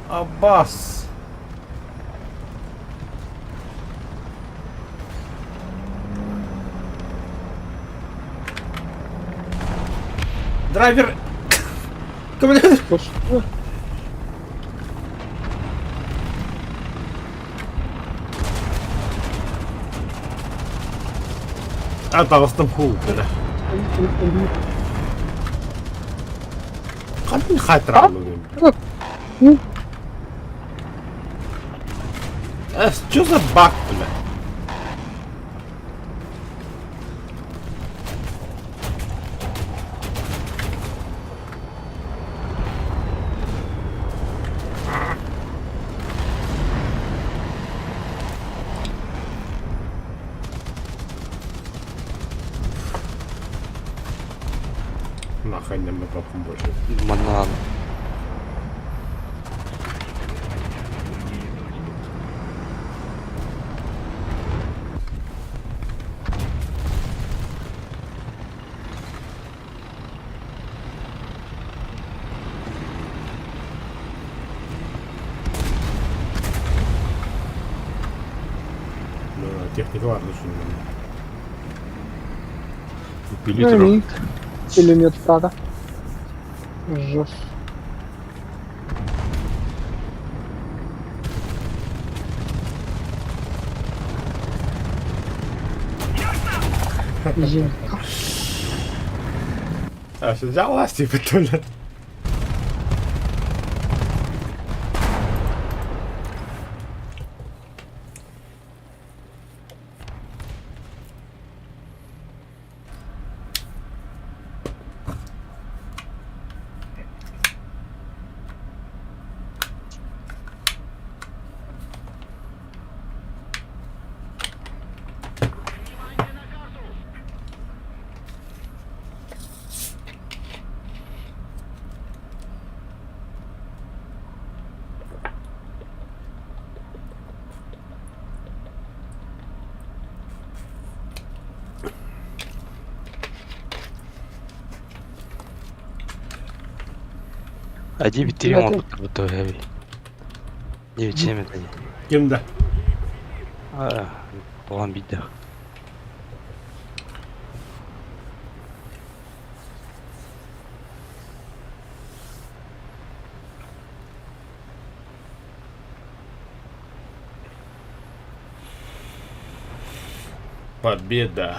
Аббас! Драйвер! Что? А таҕыстым хуу бля. Хантан хаайтарааллыгын? Что за баг, бля? Нахрен мы попом больше. Манна Техника бар düşündüm. Билли Пулемет правда. Жест. Зенька. А, что взял типа, то ли? Ади биттири оҥорбуттар бутта эби. Дьиэм этэ. Ким да? Оҕон биирдэх. Победа.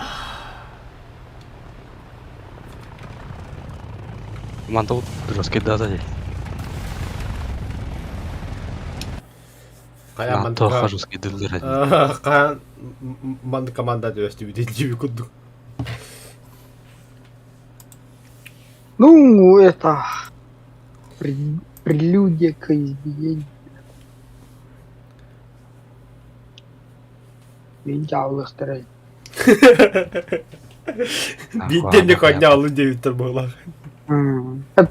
Мантал раскидата дии. Хайа Туохха раскидыллар Хаан маннык команда түбэстибит дьиби курдук. Ну, это прелюдия к избиению. Мин дьаалыахтарай. Биирдэн коннялы диэбиттэр буолар.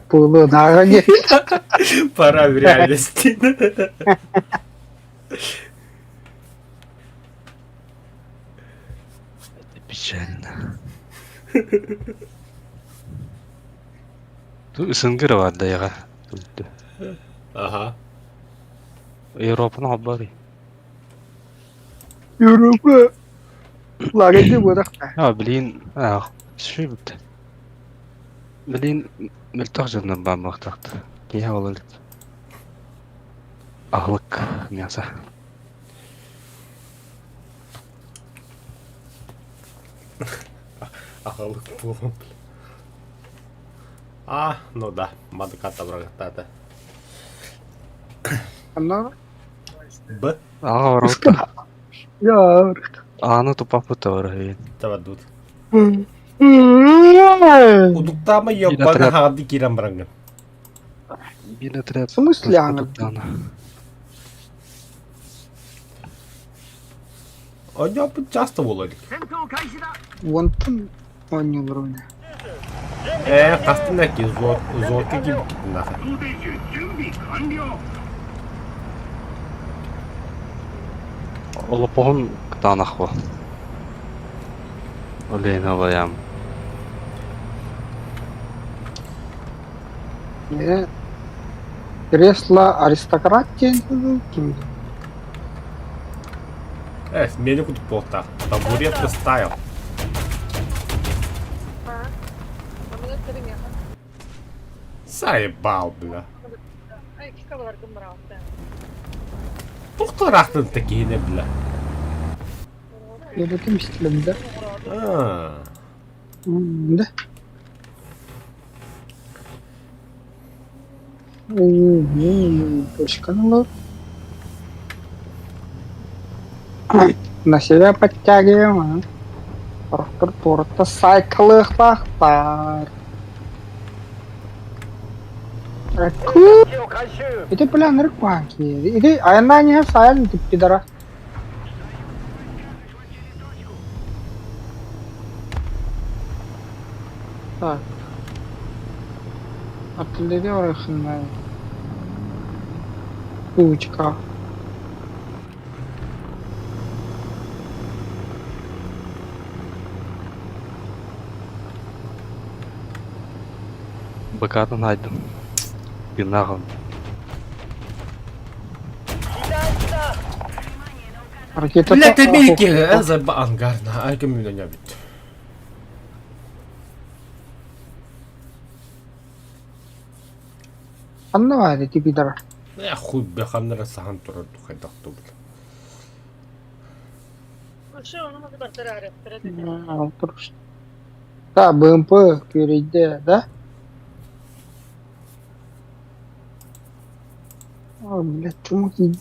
Буолуо нааҕа Пора в реальности. Это печально. Тут СНГ бар да Ага. Европаны албары. Европа лагерде буолахта. А, блин, а, шибт. Блин, мөлтөх дьоннор баар буолуохтаахтар. Киһи ол илик. Аһылык мясо. Аһылык буолан. А, ну да, мадыката бырагыттаата. Анна Б. Аҕа барабыт. Я. Ааны тупаппыт да барар Табадут. Удуктаама ёббана хаҕарды киирэн бараҥҥын. Биир отряд. В смысле ааны? Оонньооппут часто буолар. Уонтан оонньуулар уна. Ээ, хастын да ки зоотка киирбиккитин нахай. Олоппоһун кытаанах буо. Олейн алайам. Кресло аристократ диэн ким? Э, мени кутуп буолтаах. Табуретка стайл. Заебал, бля. Туохтараахтын такиһинэ, бля. Ебутым истилем да. А. Да. Точка На себя подтягиваем, а? Порохтор туората сайкалыахтаахтар. Ити бля нырк Ити айаннаан сайын пидора. Так. Артиллерия орехинная. Кучка. Бакатын айдым. Бинагын. Ракета. Блядь, Америки, за ангарна, ай көмүнө бүт. Ханна баар ити пидора? Э, хуй бе ханнара сахан турар хайдах тубут. Да, БМП күрейде, да? А, блядь, чумак иди.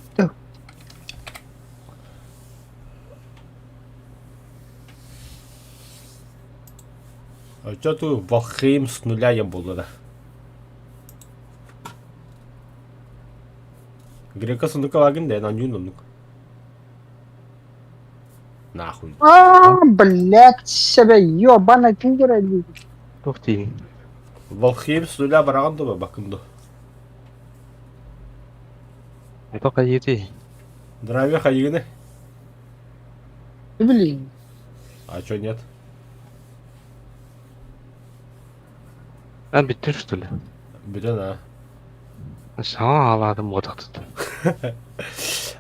А что ты Валхейм с нуля я буду, да? Грека сундука вагин, да, на нюн Нахуй. А, блядь, себя ёбаная пидора. Туох тиийин. Валхейм с нуля бараган дуба бакынду. Это хайыты. Здравия, хайыгыны. Блин. А чё нет? А, бүттүр что ли? Бүтэн а. Саҥа аалаатым буотахтыт.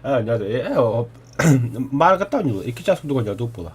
А, надо. Маркаттан 2 час курдук оонньоотук буола.